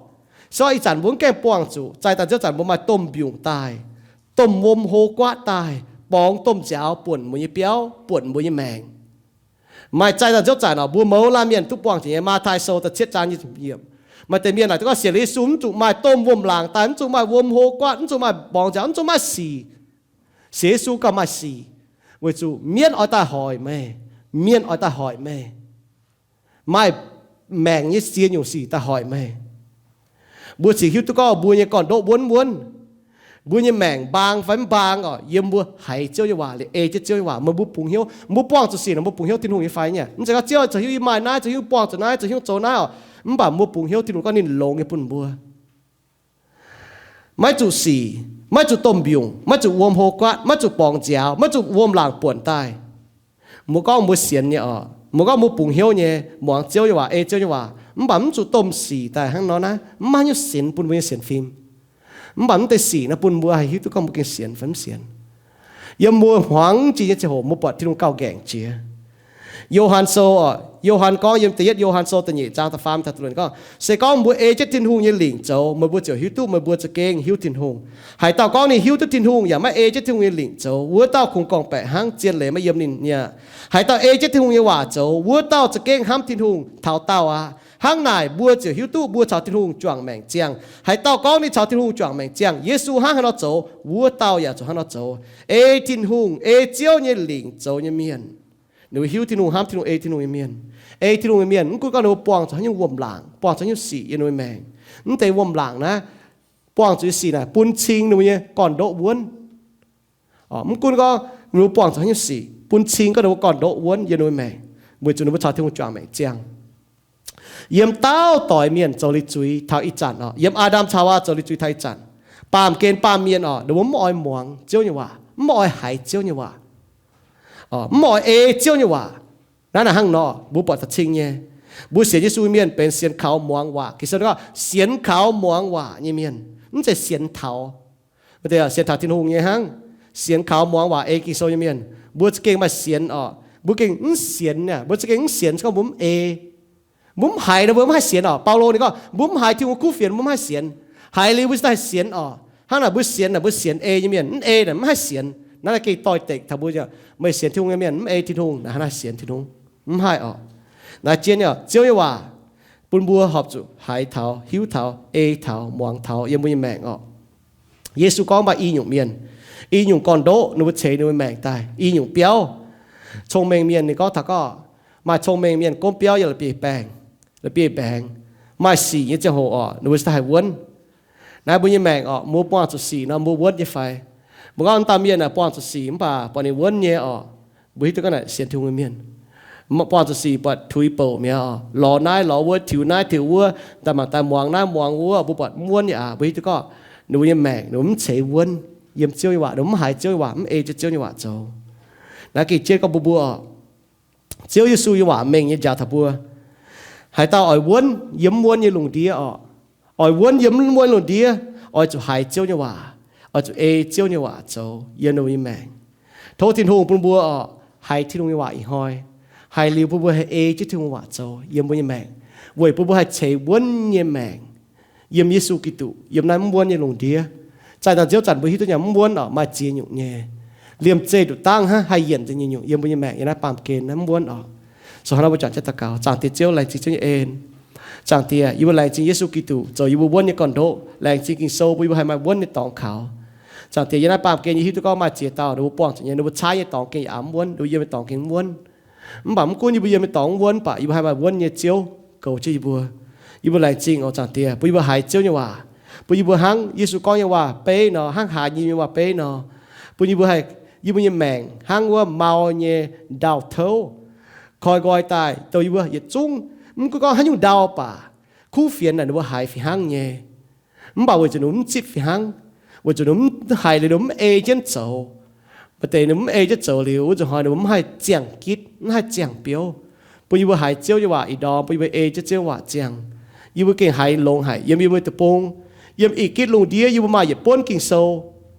Se gorngv ih zanc mbuo mv gaengh buangh zuqc, zaih daaih nziouv zanc mbuo maaih domh mbiungc daaih, domh wuom hlo guaatv daaih, borngz domh nziaaux buonc mbuo nyei biauv, buonc mbuo nyei maengc. Maaih zaih daaih nziouv zanc oc, mbuo mouz laanh mienh duqv buangh jiex nyei. Matv^tai Sou da'cietv zaang nyic ziepc yiemc. Maaih deix mienh naaic duqv gorngv sienx Yesu mv zuqc maaih domh wuom-laangc daaih, mv zuqc maaih wuom hlo guaatv, mv zuqc maaih mborngx nziaaux, mv zuqc maaih sic. Sienx Yesu gauh maaih sic, weic zuqc mienv oix daaih hoic meih. Mienv oix daaih hoic meih. Maaih maengc nyei ziex nyungc sic daaih hoic meih. Mbuo cingx hiuv duqv gorngv mbuo nyei gorn-ndoqv wuonv wuonv, mbuo nyei maengc mbaang fai mv mbaang oc, yiem mbuo haiz Ziouv nyei waac liuz ei jienv Ziouv nyei waac, meih mbuo bungx hnyouv, mbuo buangh zuqc sic nor mbuo bungx hnyouv Tin-Hungh nyei fai nyei. Mv zeiz gorngv Ziouv zoux hiuv yie maaih naaiv, zoux hiuv buangh zuqc naaiv, zoux hiuv zoux naaiv oc. Mv baac mbuo bungx hnyouv Tin-Hungh gorngv ninh longx nyei bun mbuo. Maiv zuqc sic, maiv zuqc domh mbiungc, maiv zuqc wuom hlo guaatv, maiv zuqc mborngx nziaaux, maiv zuqc wuom-laangc buonc daaih. Mbuo gorngv mbuo sienx nyei oc, mbuo gorngv mbuo bungx hnyouv nyei, muangx Ziouv nyei waac, ei Ziouv nyei waac, mv baac mv zuqc domh sic daaih hnangv nor naaiv, mv maaih haaix nyungc sienx bun mbuo nyei sienx fim. Mv baac mv deix sic naaiv bun mbuo haih hiuv duqv gorngv mbuo gengh sienx fai mv sienx. Yiem mbuo hmuangx jiex nyei ziangh hoc mbuo buatc Tin-Hungh gauh nqaengc jiex. Yo^han Sou oc, Yo^han gorngv yiem da'yietv Yo^han Sou da'nyeic zaang da'faam taux da'luoqc gorngv, se gorngv mbuo ei jienv Tin-Hungh nyei lingc zoux, meih mbuo ziouc hiuv duqv meih mbuo za'gengh hiuv Tin-Hungh. Haaix dauh gorngv ninh hiuv duqv Tin-Hungh yaac maiv ei jienv Tin-Hungh nyei lingc zoux, wuov dauh kungx gorngv-baeqc hnangv, zien leiz maiv yiem ninh nyei aqv. Haaix dauh ei jienv Tin-Hungh nyei waac zoux, wuov dauh za'gengh hnamv Tin-Hungh taux daauh aqv. Hnangv naaic mbuo ziouc hiuv duqv mbuo caux Tin-Hungh juangc maengc ziangh. Haaix dauh gorngv ninh caux Tin-Hungh juangc maengc ziangh, Yesu hnangv haaix nor zoux, wuov dauh yaac zuqc hnangv nor zoux. Ei Tin-Hungh, ei Ziouv nyei lingc zoux nyei mienh, ninh mbuo hiuv Tin-Hungh, hnamv Tin-Hungh, ei Tin-Hungh nyei mienh, ei Tin-Hungh nyei mienh, mv gunv gorngv ninh mbuo buangh zuqc haaix nyungc wuom-laangc, buangh zuqc haaix nyungc sic yiem ninh mbuo maengc. Mv deix wuom-laangc naaiv, buangh zuqc nyei sic naaic bun cing ninh mbuo nyei gorn-ndoqv wuonv. Mv gunv gorngv ninh mbuo buangh zuqc haaix nyungc sic, bun cing gorngv ninh mbuo gorn-ndoqv wuonv yiem ninh mbuo maengc, weic zuqc ninh mbuo caux Tin-Hungh juangc maengc ziangh. Yiem dauh doix mienh zoux liuz zuiz taux ih zanc oc, yiem Aa^ndam caux Haawaa zoux liuz zuiz taux ih zanc, baamh gen baamh mienh oc, ninh mbuo mv oix muangx Ziouv nyei waac, mv oix haiz Ziouv nyei waac, mv oix ei Ziouv nyei waac. Naaiv naaic hnangv nor mbuo buatc taux cing nyei. Mbuo sienx Yesu mienh benx sienx kaux muangx waac. Ging-Sou gorngv sienx kaux muangx waac nyei mienh, mv zeiz sienx taux. Sienx taux Tin-Hungh nyei hnangv. Sienx kaux muangx waac ei Ging-Sou nyei mienh, mbuo za'gengh maaih sienx oc. Mbuo gengh mv sienx, mbuo za'gengh mv sienx se gorngv mbuo mv ei. Mbuo mv haiz nor mbuo mv haih sienx oc. Baulo ninh gorngv mbuo mv haiz Tin-Hungh kuv fienx mbuo mv haih sienx. Haiz liuz mbuo cingx daaih sienx oc. Hnangv naaic mbuo sienx naaic mbuo sienx ei nyei mienh, mv ei naaic mv haih sienx. Naaiv naaiv gengh doix-dekc taux mbuo, meih sienx Tin-Hungh nyei mienh mv ei Tin-Hungh naaic hnangv naaic sienx Tin-Hungh, mv haih oc. Naaiv zien oc, Ziouv nyei waac bun mbuo horpc zuqc haiz taux, hiuv taux, ei taux, muangx taux yiem mbuo nyei maengc oc. Yesu gorngv maaih i nyungc mienh, i nyungc gorn-ndoqv ninh mbuo ceix ninh mbuo maengc daaih, i nyungc biauv. Cong-mengh mienh ninh gorngv taux gorngv maaih cong-mengh mienh gomv biauv yiem la'bieiv-baengx, la'bieiv-mbaengx. Maaih sic nyei ziangh hoc oc, ninh mbuo cingx daaih haih wuonv. Naaiv mbuo nyei maengc oc, mbuo buangh zuqc sic nor mbuo wuonv nyei fai? Mbuo gorngv dauh mienh naaic buangh zuqc sic mv baac buatc ninh wuonv nyei oc, mbuo hiuv duqv gorngv naaic sienx Tin-Hungh nyei mienh. Buangh zuqc sic buatc tuix bouc mi'aqv oc, lorz naaiv lorz wuov, tiux naaiv tiux wuov, daaih mangc daaih muangx naaiv muangx wuov, mbuo buatc mv wuonv nyei aqv. Mbuo hiuv duqv gorngv ninh mbuo nyei maengc ninh mbuo mv ceix wuonv yiem Ziouv nyei waac, ninh mbuo mv haiz Ziouv nyei waac zoux, mv ei jienv Ziouv nyei waac zoux. Naaiv gengh jienv gorngv mbuo mbuo oc, Ziouv Yesu nyei waac mengh nyei njaaux taux mbuo, haaix dauh oix wuonv yiem mv wuonv nyei lungh ndiev oc, oix wuonv yiem mv wuonv lungh ndiev, oix zuqc haiz Ziouv nyei waac, oix zuqc ei Ziouv nyei waac zoux yiem ninh mbuo nyei maengc. Tov Tin-Hungh bun mbuo oc, haiz Tin-Hungh nyei waac ih hnoi, haiz liuz bun mbuo haih ei jienv Tin-Hungh waac zoux yiem mbuo nyei maengc, weic bun mbuo haih ceix wuonv nyei maengc yiem Yesu Giduc, yiem naaiv mv wuonv nyei lungh ndiev. Zaih dangh Ziouv zanc mbuo hiuv duqv nyei mv wuonv oc, maaih ziex nyungc nyei. Liemh zeih nduqc dangv hnangv haih yienc nzengc nyei nyungc yiem mbuo nyei maengc yiem naaiv baamh gen naaiv mv wuonv oc. So hnangv nor mbuo juangc jienv daux gaux. Zaangc Diex Ziouv, laengz zingh Ziouv nyei en. Zaangc Diex, yie mbuo laengz zingh Yesu Giduc zoux yie mbuo wuonv nyei gorn-ndoqv, laengz zingh Ging-Sou bun yie mbuo haih maaih wuonv nyei dorngx kaux. Zaangc Diex, yiem naaiv baamh gen yie hiuv duqv gorngv maaih ziex dauh ninh mbuo buangh zuqc nyei, ninh mbuo caaiv nyei dorngx gengh yaac mv wuonv, ninh mbuo yiem nyei dorngx gengh mv wuonv. Mv baac mv gunv yie mbuo yiem nyei dorngx mv wuonv, mv baac yie mbuo haih maaih wuonv nyei Ziouv goux jienv yie mbuo. Yie mbuo laengz zingh oc Zaangc Diex, bun yie mbuo haiz Ziouv nyei waac, bun yie mbuo hnangv Yesu gorngv nyei waac-beiv nor, hnangv haaix nyungc nyei waac-beiv nor, bun yie mbuo haih, yie mbuo nyei maengc hnangv wuov mau nyei ndau-touv koi nqoi daaih douh yie mbuo yietc zungv. Mv gunv gorngv haaix nyungc ndau baac, kuv fienx naaic ninh mbuo haiz fih hnangv nyei. Mv baac weic zuqc ninh mbuo mv zipv fih hnangv, weic zuqc ninh mbuo mv haiz liuz ninh mbuo mv ei jienv zoux. Maaih deix ninh mbuo mv ei jienv zoux liuz, wuov nzunc hnoi ninh mbuo mv haih ziangh gitv, mv haih ziangh biouv. Bun yie mbuo haiz Ziouv nyei waac ih ndorm, bun yie mbuo ei jienv Ziouv nyei waac ziangh. Yie mbuo gengh haiz longx haic yiem yie mbuo deic-bung, yiem ih gitv lungh ndiev yie mbuo maaih yietc buonv Ging-Sou,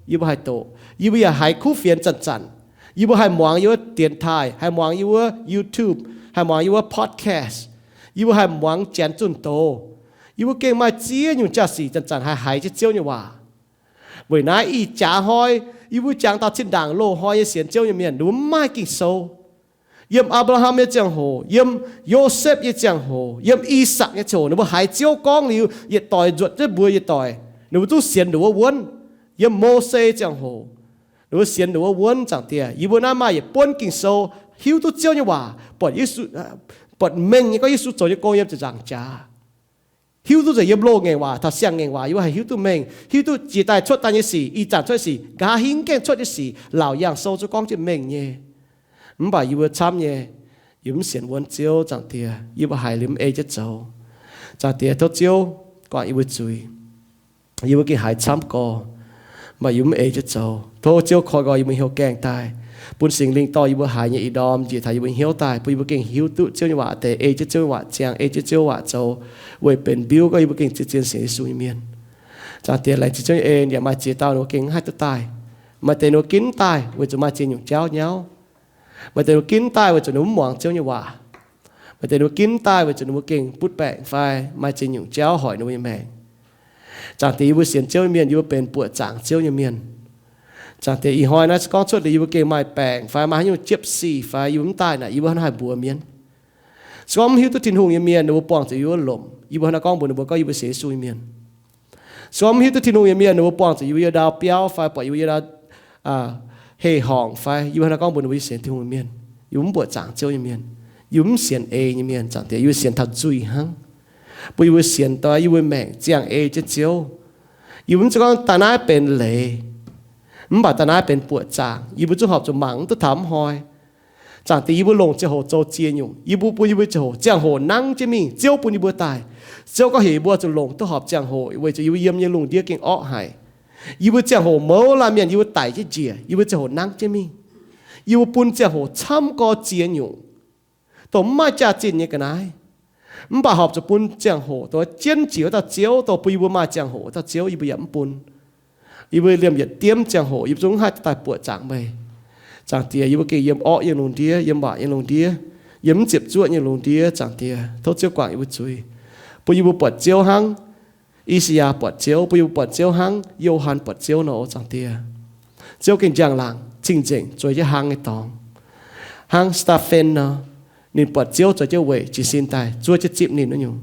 yie mbuo haih doqc, yie mbuo yaac haiz kuv fienx zanc-zanc. Yie mbuo haih muangx yie wuov dienx taaih, haih muangx yie wuov YouTube, haih muangx yie wuov podcast. Yie mbuo haih muangx janx zunh doz. Yie mbuo gengh maaih ziex nyungc jaax-sic zanc-zanc haih haiz jienv Ziouv nyei waac. Weic naaiv ih jaax hnoi yie mbuo jangx dauh zinh ndaangc loz-hnoi nyei sienx Ziouv nyei mienh, ninh mbuo mv maaih Ging-Sou. Yiem Apc^laa^ham nyei ziangh hoc, yiem Yosepv nyei ziangh hoc, yiem I^sakc nyei ziangh hoc, ninh mbuo haiz Ziouv gorngv liuz, yietc doic nzuotc jienv mbuo yietc doic, ninh mbuo zungv sienx ndongc wuov wuonv. Yiem Mose ziangh hoc, ninh mbuo sienx ndongc wuov wuonv. Zaangc Diex, yie mbuo naaiv maaih yietc buonv Ging-Sou hiuv duqv Ziouv nyei waac, buatc Yesu, buatc mengh nyei gorngv Yesu zoux nyei gong yiem ziepc nzaangc jaax, hiuv duqv nzengc yiem loz-ngaengc waac taux siang-ngaengc waac, yie mbuo haih hiuv duqv mengh, hiuv duqv jiex daaih cuotv daaih nyei sic, ih zanc cuotv sic, nqa'haav hingv gaengh cuotv nyei sic, Laauc Yaangh Sou zungv gorngv jienv mengh nyei. Mv baac yie mbuo camv nyei, yie mbuo mv sienx wuonv Ziouv. Zaangc Diex, yie mbuo haiz liuz mv ei jienv zoux. Zaangc Diex, tov Ziouv guangc yie mbuo zuiz. Yie mbuo gengh haiz camv gorx, mv baac yie mbuo mv ei jienv zoux. Tov Ziouv koi nqoi yie mbuo hnyouv gaengh daaih, bun Singx Lingh dorh yie mbuo haiz nyei ih ndorm njiec taux yie mbuo hnyouv daaih, bun yie mbuo gengh hiuv duqv Ziouv nyei waac deix, ei jienv Ziouv nyei waac ziangh, ei jienv Ziouv waac zoux, weic benx mbiuv gorngv yie mbuo gengh zien-zien sienx Yesu nyei mienh. Zaangc Diex, laengz zingh Ziouv nyei en, yaac maaih ziex dauh ninh mbuo gengh mv haih duqv daaih. Maaih deix ninh mbuo ginv daaih weic zuqc maaih ziex nyungc jauv nyauv. Maaih deix ninh mbuo ginv daaih weic zuqc ninh mbuo mv muangx Ziouv nyei waac. Maaih deix ninh mbuo ginv daaih weic zuqc ninh mbuo gengh butv baengc fai maaih ziex nyungc jauv hoic ninh mbuo nyei maengc. Zaangc Diex, yie mbuo sienx Ziouv nyei mienh, yie mbuo benx buoqc zaangc Ziouv nyei mienh. Zaangc Diex, ih hnoi naaiv se gorngv cuotv liuz yie mbuo gengh maaih baengc fai maaih haaix nyungc jiepv sic fai yie mbuo mv daaih naaic, yie mbuo hnangv haaix mbuox mienh? Se gorngv mv hiuv duqv Tin-Hungh nyei mienh, ninh mbuo buangh zuqc yie mbuo lomc, yie mbuo hnangv naaiv gorngv mbuox ninh mbuo gorngv yie mbuo sienx Yesu nyei mienh. Se gorngv mv hiuv duqv Tin-Hungh nyei mienh, ninh mbuo buangh zuqc yie mbuo yietc ndau biauv fai buatc yie mbuo yietc ndau hei horngc fai yie mbuo hnangv naaiv gorngv mbuox ninh mbuo yie sienx Tin-Hungh nyei mienh, yie mbuo mv buoqc zaangc Ziouv nyei mienh, yie mbuo mv sienx ei nyei mienh. Zaangc Diex, yie mbuo sienx taux nzuih hnangv, bun yie mbuo sienx daaih yie mbuo maengc ziangh ei jienv Ziouv. Yie mbuo mv zeiz gorngv daaih naaiv benx leiz, mv baac daaih naaiv benx buoqc zaangc, yie mbuo zungv horpc zuqc mangc mv duqv taux mv hnoi. Zaangc Diex, yie mbuo longc ziangh hoc zoux ziex nyungc, yie mbuo bun yie mbuo ziangh hoc, ziangh hoc nangv jienv mingh. Ziouv bun yie mbuo daaih, Ziouv gorngv heuc yie mbuo zuqc longc duqv horpc ziangh hoc weic zuqc yie mbuo yiem nyei lungh ndiev gengh orqv haic. Yie mbuo ziangh hoc mouz laanh mienh yie mbuo daic jienv njiec, yie mbuo ziangh hoc nangv jienv mingh. Yie mbuo bun ziangh hoc camv gorx ziex nyungc, dongh mv maaih jaax-zinh nyei ga'naaiv. Mv baac horpc zuqc bun ziangh hoc dongh jienv jiex wuov dauh Ziouv, dongh bun yie mbuo maaih ziangh hoc wuov dauh Ziouv yie mbuo yaac mv bun. Yie mbuo liemh yietc diemv ziangh hoc yie mbuo zungv mv haih daaih buoqc zaangc meih. Zaangc Diex, yie mbuo gengh yiem orqv nyei lungh ndiev, yiem waac nyei lungh ndiev, yiem mv ziepc zuoqv nyei lungh ndiev. Zaangc Diex, tov Ziouv guangc yie mbuo zuiz, bun yie mbuo buatc Ziouv hnangv I^saa^yaa buatc Ziouv, bun yie mbuo buatc Ziouv hnangv Yo^han buatc Ziouv nor. Zaangc Diex, Ziouv gengh njang-laangc cing-nzengc zueiz jienv hlang nyei dorngx, hnangv Saa^taa^fen nor, ninh buatc Ziouv zoux jienv weic jiez sin daaih zuov jienv zipv ninh wuov nyungc.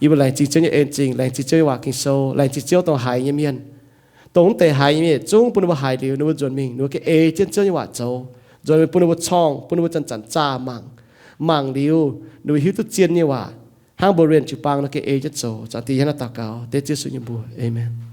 Yie mbuo laengz zingh Ziouv nyei en-zingh, laengz zingh Ziouv nyei waac Ging-Sou, laengz zingh Ziouv dongh haiz nyei mienh, dongh mv deix haiz nyei mienh yietc zungv bun ninh mbuo haiz liuz ninh mbuo nzuonx mingh ninh mbuo gengh ei jienv Ziouv nyei waac zoux. Nzuonx mingh bun ninh mbuo corngh, bun ninh mbuo zanc-zanc zaah mangc. Mangc liuz ninh mbuo hiuv duqv zien nyei waac, hnangv mbuo Rienh jiu-baang nor gengh ei jienv zoux. Zaangc Diex, hnangv naaiv daux gaux dengv Ziouv Yesu nyei mbuox, aamen.